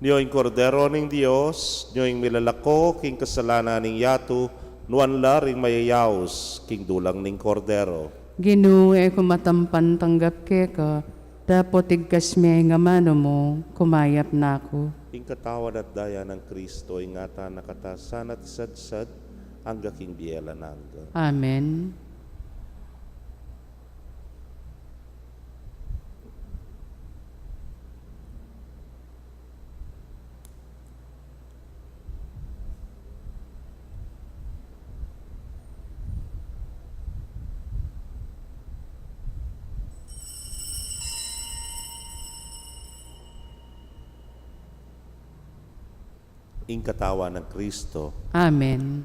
Nyo ing Kordero ning Dios, nyo ing milalako king kasalanan ning yatu, nuan la ring mayayaus king dulang ning Kordero. Ginu, e ku matampan tanggap keka, dapot igkas me ing amanu mu, kumayap na ku. Ing katawan at daya nang Kristo, ingatan na kata sana at sadsad, angga king bie alang angga. Amen. Ing katawan nang Kristo. Amen.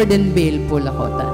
Jordan Vale po, Lakota.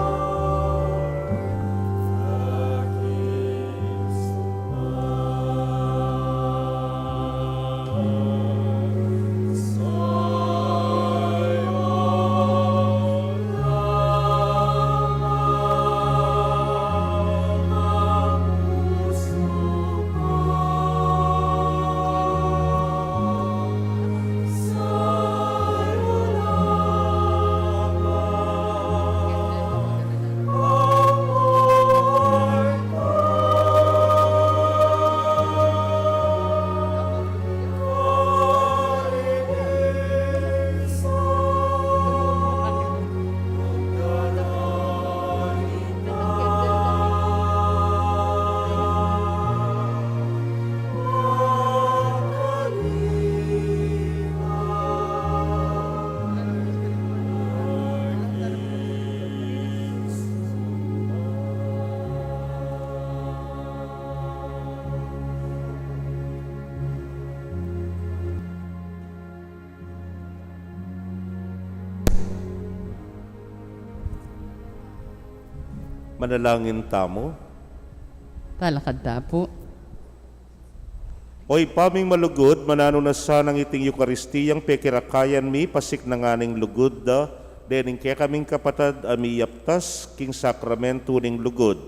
Manalangin tamu. Talakad ta pu. O Ibpa ming malugud, mananu na sanang iting Eukaristiyang pekirakayan mi, pasiknangan ing lugud da, dening kekaming kapatad a miyaptas king sakramentu ning lugud.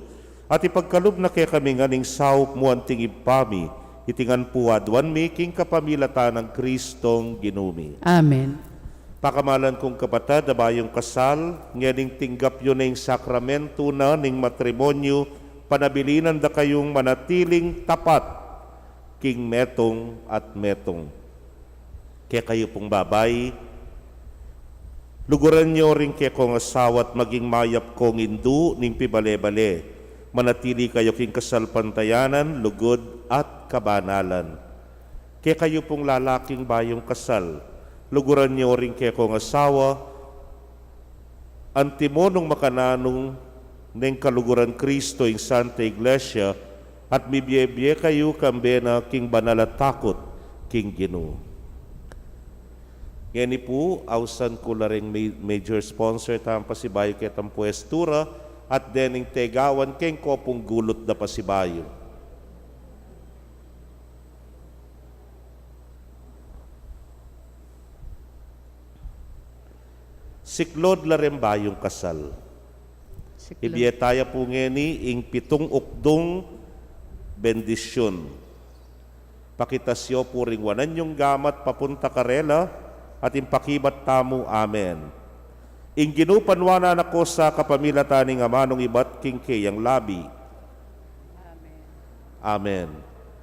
At ipagkalub na kekami ngan ing saup mu anting Ibpa mi, iti ngan pu aduan mi king kapamilatan nang Kristong Ginu mi. Amen. Pakamalan kung kapatad a bayung kasal, ngening tinggap yu na ing sakramentu na ning matrimonyu, panabilinan da kayung manatiling tapat king metung at metung. Kekayu pung babai, luguran yu ring kekong asawa at maging mayap kong indu ning pibale-bale. Manatili kayu king kasalpantayanan, lugud, at kabanalan. Kekayu pung lalaking bayung kasal, luguran yu ring kekong asawa, antimo nung makananu neng kaluguran Kristo ing Santa Iglesia, at mibie-bie kayu kambe na king banal a takut king Ginu. Ngeni pu, ausan ku la ring ma-, major sponsor tamung pasibayu ketang puestura, at dening tegawan keng kopung gulut da pasibayu. Siklaud la ring bayung kasal. Siklaud. Ibie taya pu ngeni ing pitung ukdung bendisyun. Pakitas yu pu ring wanan yung gamat papunta karela, at ing pakibat tamu, Amen. Ing Ginu panuanan na ko sa kapamilatan ning amanung ibat king keyang labi. Amen.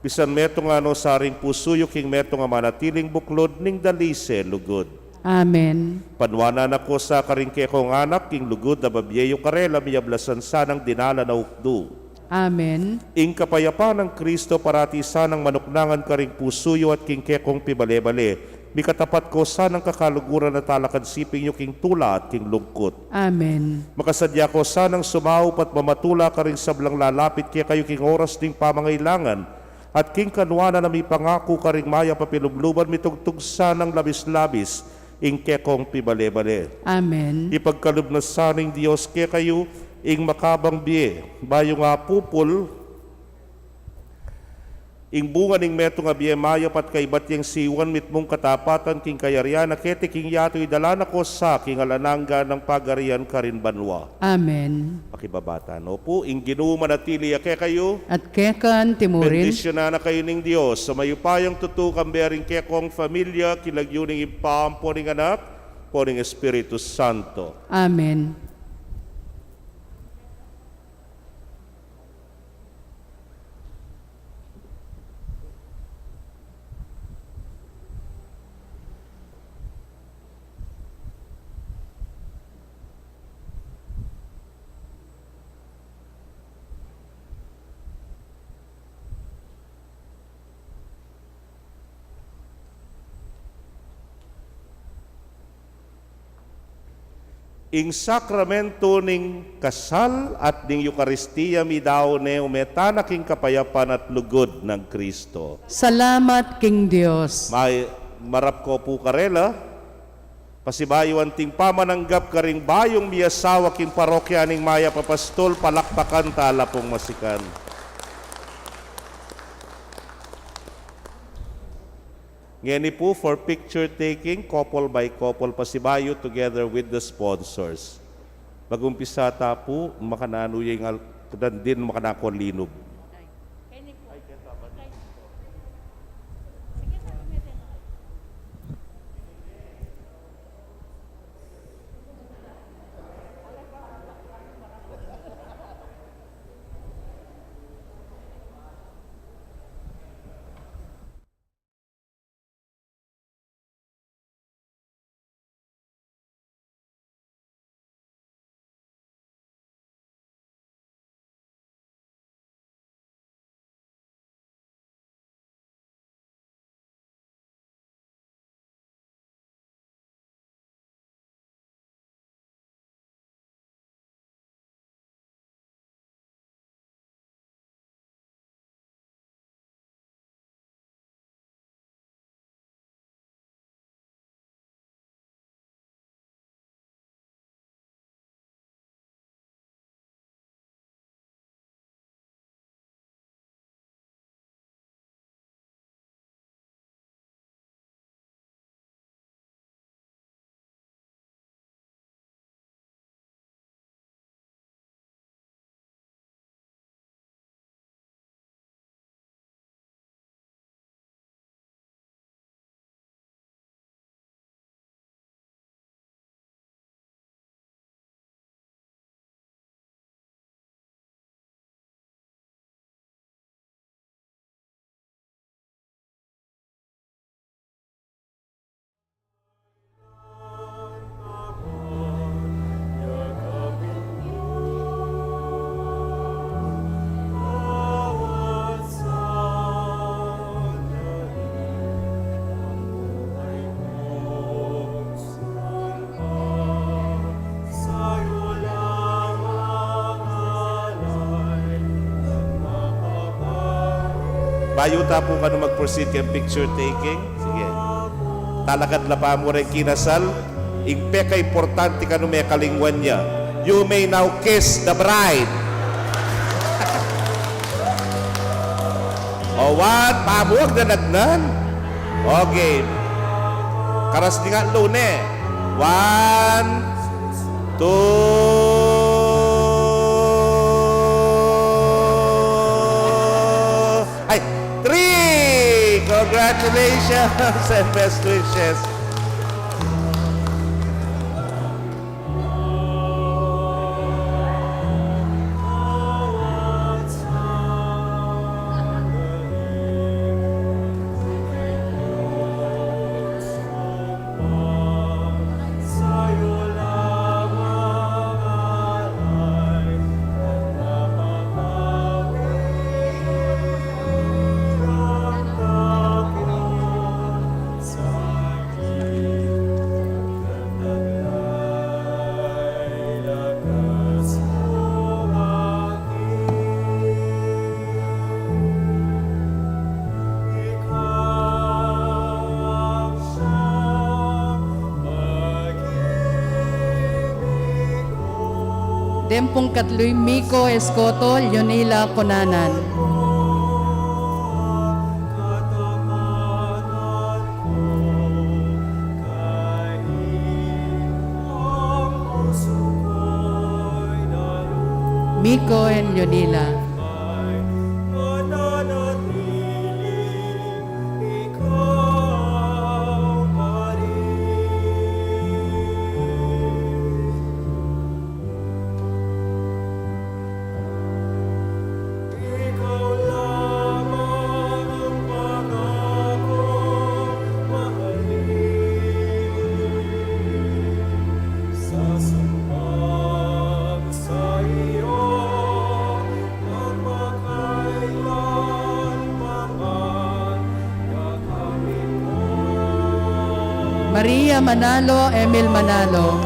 Pisan metung no sa ring pusu yu king metung a manatiling buklud ning dalise lugud. Amen. Panuanan na ko sa karing kekong anak king lugud a babie yu karela, miyablasan sanang dinalan a ukdu. Amen. Ing kapayapan nang Kristo parati sanang manuknangan karing pusu yu at king kekong pibale-bale. Mikatapat ko sanang kakaluguran a talakad siping yu king tula at king lungkut. Amen. Makasadya ko sanang sumaup at mamatula karing sablang lalapit kekayu king oras ning pamangailangan, at king kanuanan a mipangaku karing mayap a pilubluban, mitugtug sanang labis-labis ing kekong pibale-bale. Amen. Ipagkalub na sa ning Dios kekayu ing makabang bie, bayu ngan pupul ing bunga ning metung a bie mayap at kaybat yang siwan mitmung katapatan king kayarian a keti king yatu idala na ko sa king alang angga nang pagarian karin banua. Amen. Pakibaba tana pu. Ing Ginu manatili ya kekayu. At keka antimurin. Bendisyunan na kayu ning Dios a mayupayang tutu, kambe ring kekong familia, king lagyu ning Ibpa, ampo ning Anak, ampo ning Espiritu Santo. Amen. Ing sakramentu ning kasal at ning Eukaristia midaun ne, ume tana king kapayapan at lugud nang Kristo. Salamat king Dios. May, marap ko pu karela. Pasibayu anting pamananggap karing bayung miyasawa king parokya ning Mayap a Pastol, palakpakan tala pung masikan. Ngeni pu, for picture taking, couple by couple, pasibayu together with the sponsors. Mag-umpisa ta pu, makananu ya ing al-, dandin, makananu ko linub. Bayu ta pu kanu mag-proceed keng picture taking. Sige. Talakad la pa mu reng kinasal. Ing pekaimportante kanu, mekalingwan ya. You may now kiss the bride. O, wat, pamuag na nagnan. Okay. Karas di nga lune. One, two, ay, three. Congratulations and best wishes. Deng pungkatlu i Miko Escoto, Leonila Conanan. Miko and Leonila. Maria Manalo, Emil Manalo.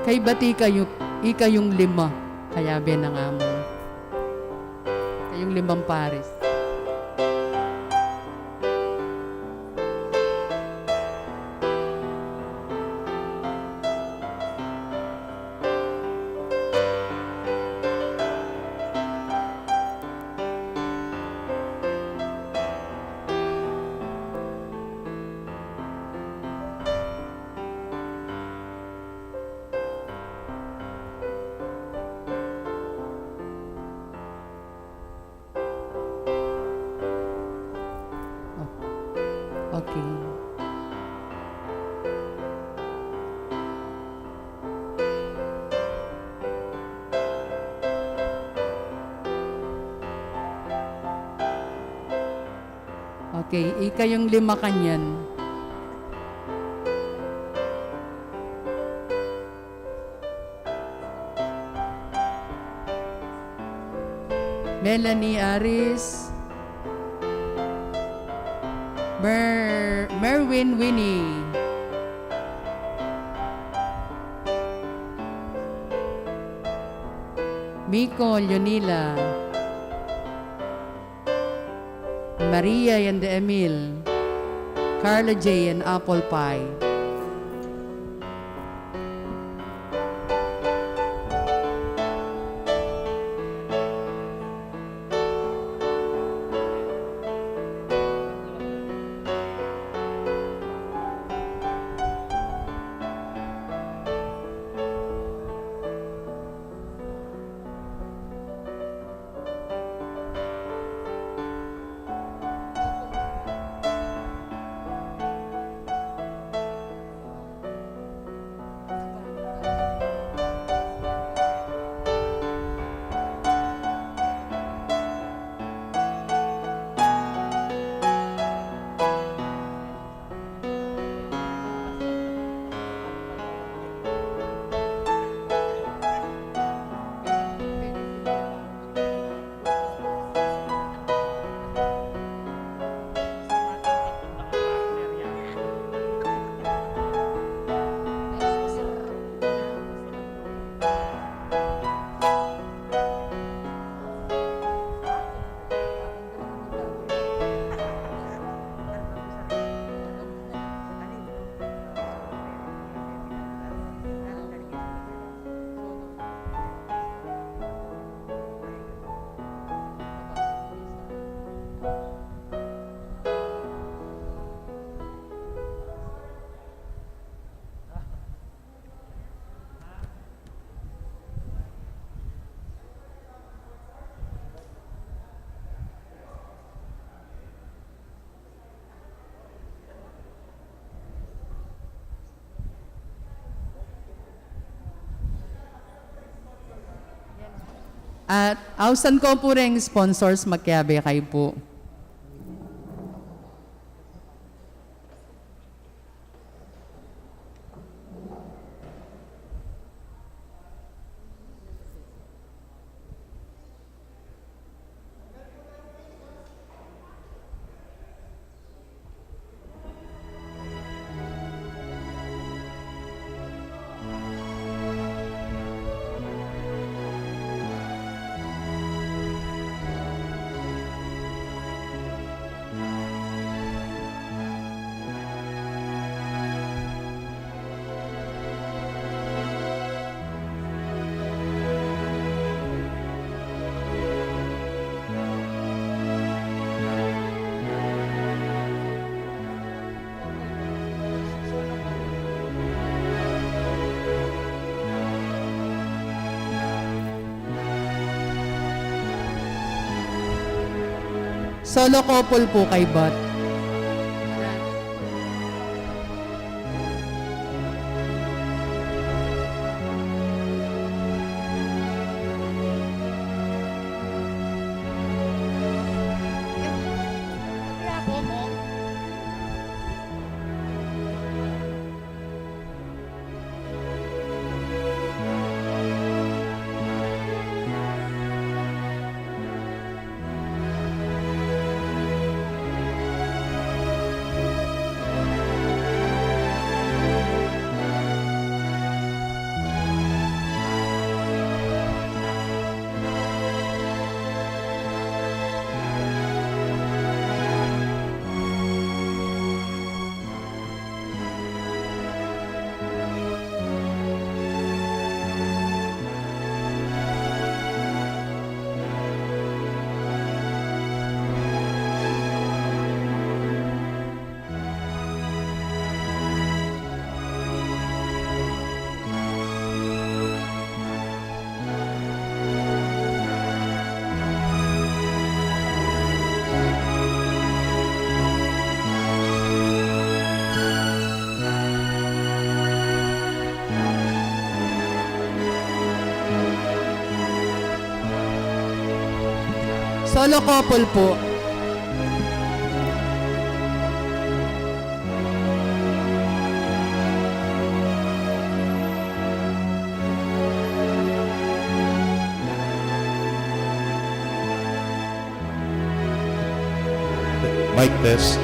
Kaybat ikayu, ikayung lima, kayabe na nga mu. Kayung limang pares. Okay. Okay, ikayung lima kanyan. Melanie Aris, Mer-, Merwin Winnie, Miko Leonila, Maria and Emil, Carla J and Apple Pie. At ausan ko pu ring sponsors, makiabe kayu pu. Solo couple pu kaybat. Solo couple po. Mic test.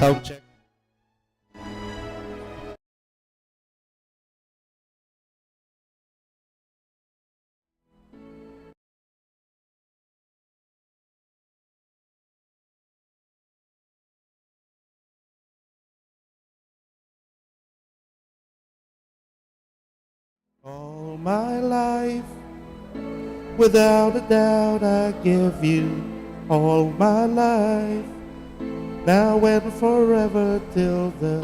Sound check. All my life, without a doubt, I give you all my life. Now and forever till the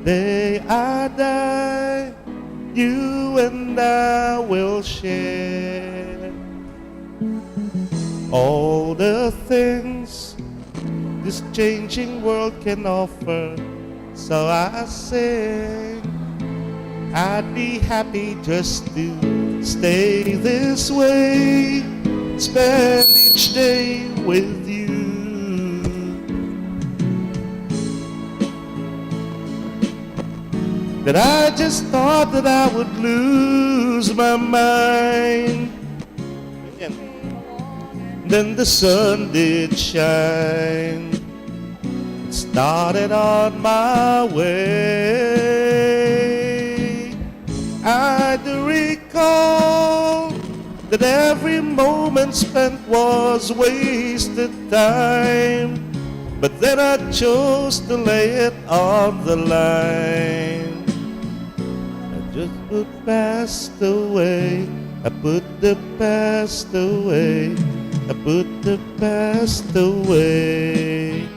day I die, you and I will share all the things this changing world can offer. So I say, I'd be happy just to stay this way, spend each day with you. But I just thought that I would lose my mind. Then the sun did shine. Started on my way. I do recall that every moment spent was wasted time. But then I chose to lay it on the line. I just put past away. I put the past away. I put the past away.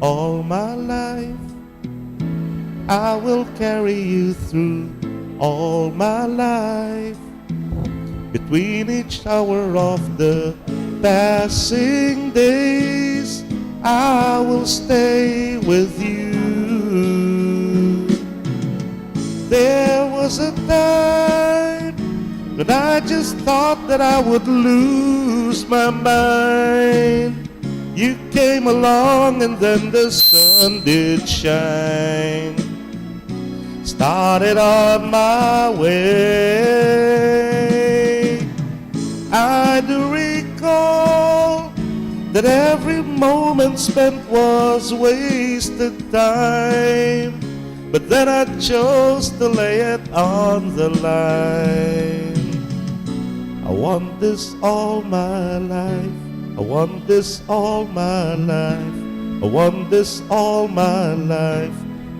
All my life, I will carry you through all my life. Between each hour of the passing days, I will stay with you. There was a time when I just thought that I would lose my mind. You came along and then the sun did shine. Started on my way. I do recall that every moment spent was wasted time. But then I chose to lay it on the line. I want this all my life. I want this all my life. I want this all my life.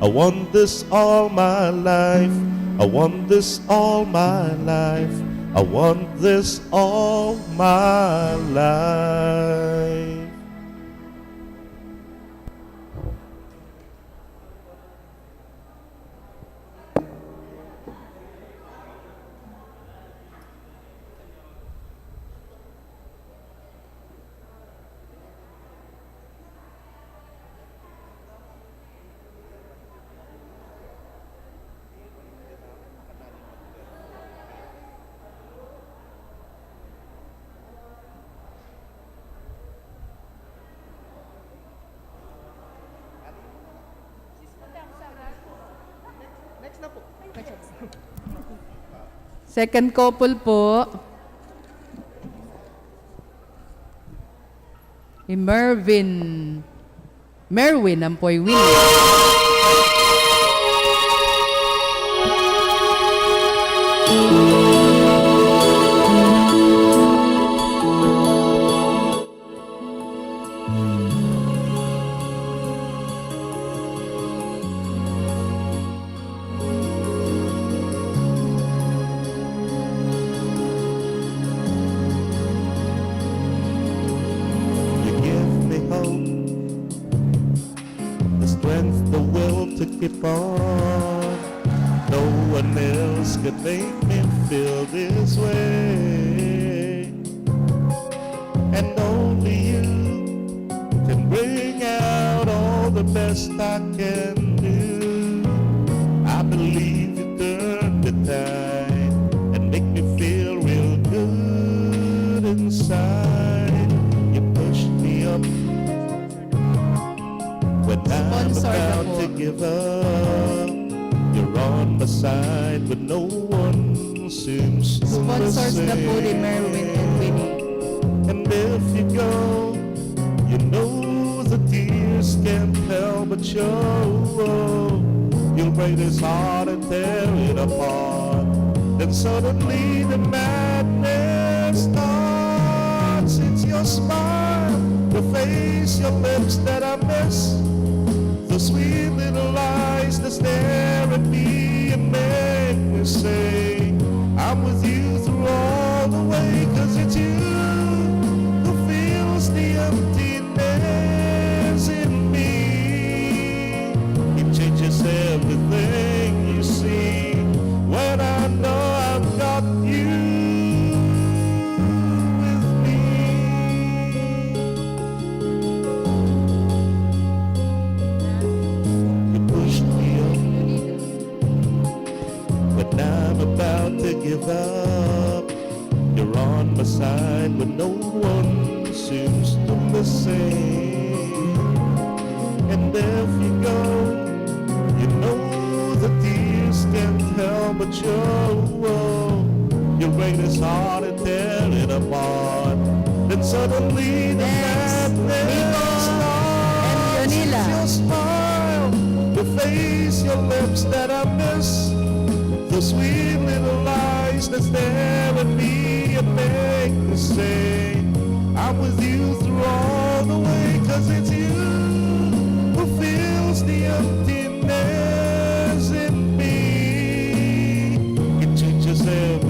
I want this all my life. I want this all my life. I want this all my life. Second couple po. I Mervin. Merwin, ampo i Win. keep on. No one else could make me feel this way. And only you can bring out all the best I can do. I believe you turn the tide and make me feel real good inside. You push me up when I'm about to give up. You're on my side when no one seems to listen. Sponsors na po ni Merwin and Winnie. And if you go, you know the tears can't help but show. You'll break this heart and tear it apart. Then suddenly the madness starts. It's your smile, your face, your lips that I miss. The sweet little eyes that stare at me and make me say, I'm with you through all the way, 'cause it's you who fills the emptiness in me. It changes everything, you see, when I know I've got you with me. You push me up when I'm about to give up. You're on my side when no one seems to listen. And if you go, you know the tears can't help but show. You'll break this heart and tear it apart. Then suddenly the madness starts. It's your smile, your face, your lips that I miss. The sweet little eyes that stare at me and make me say, I'm with you through all the way, 'cause it's you who fills the emptiness in me. It changes everything.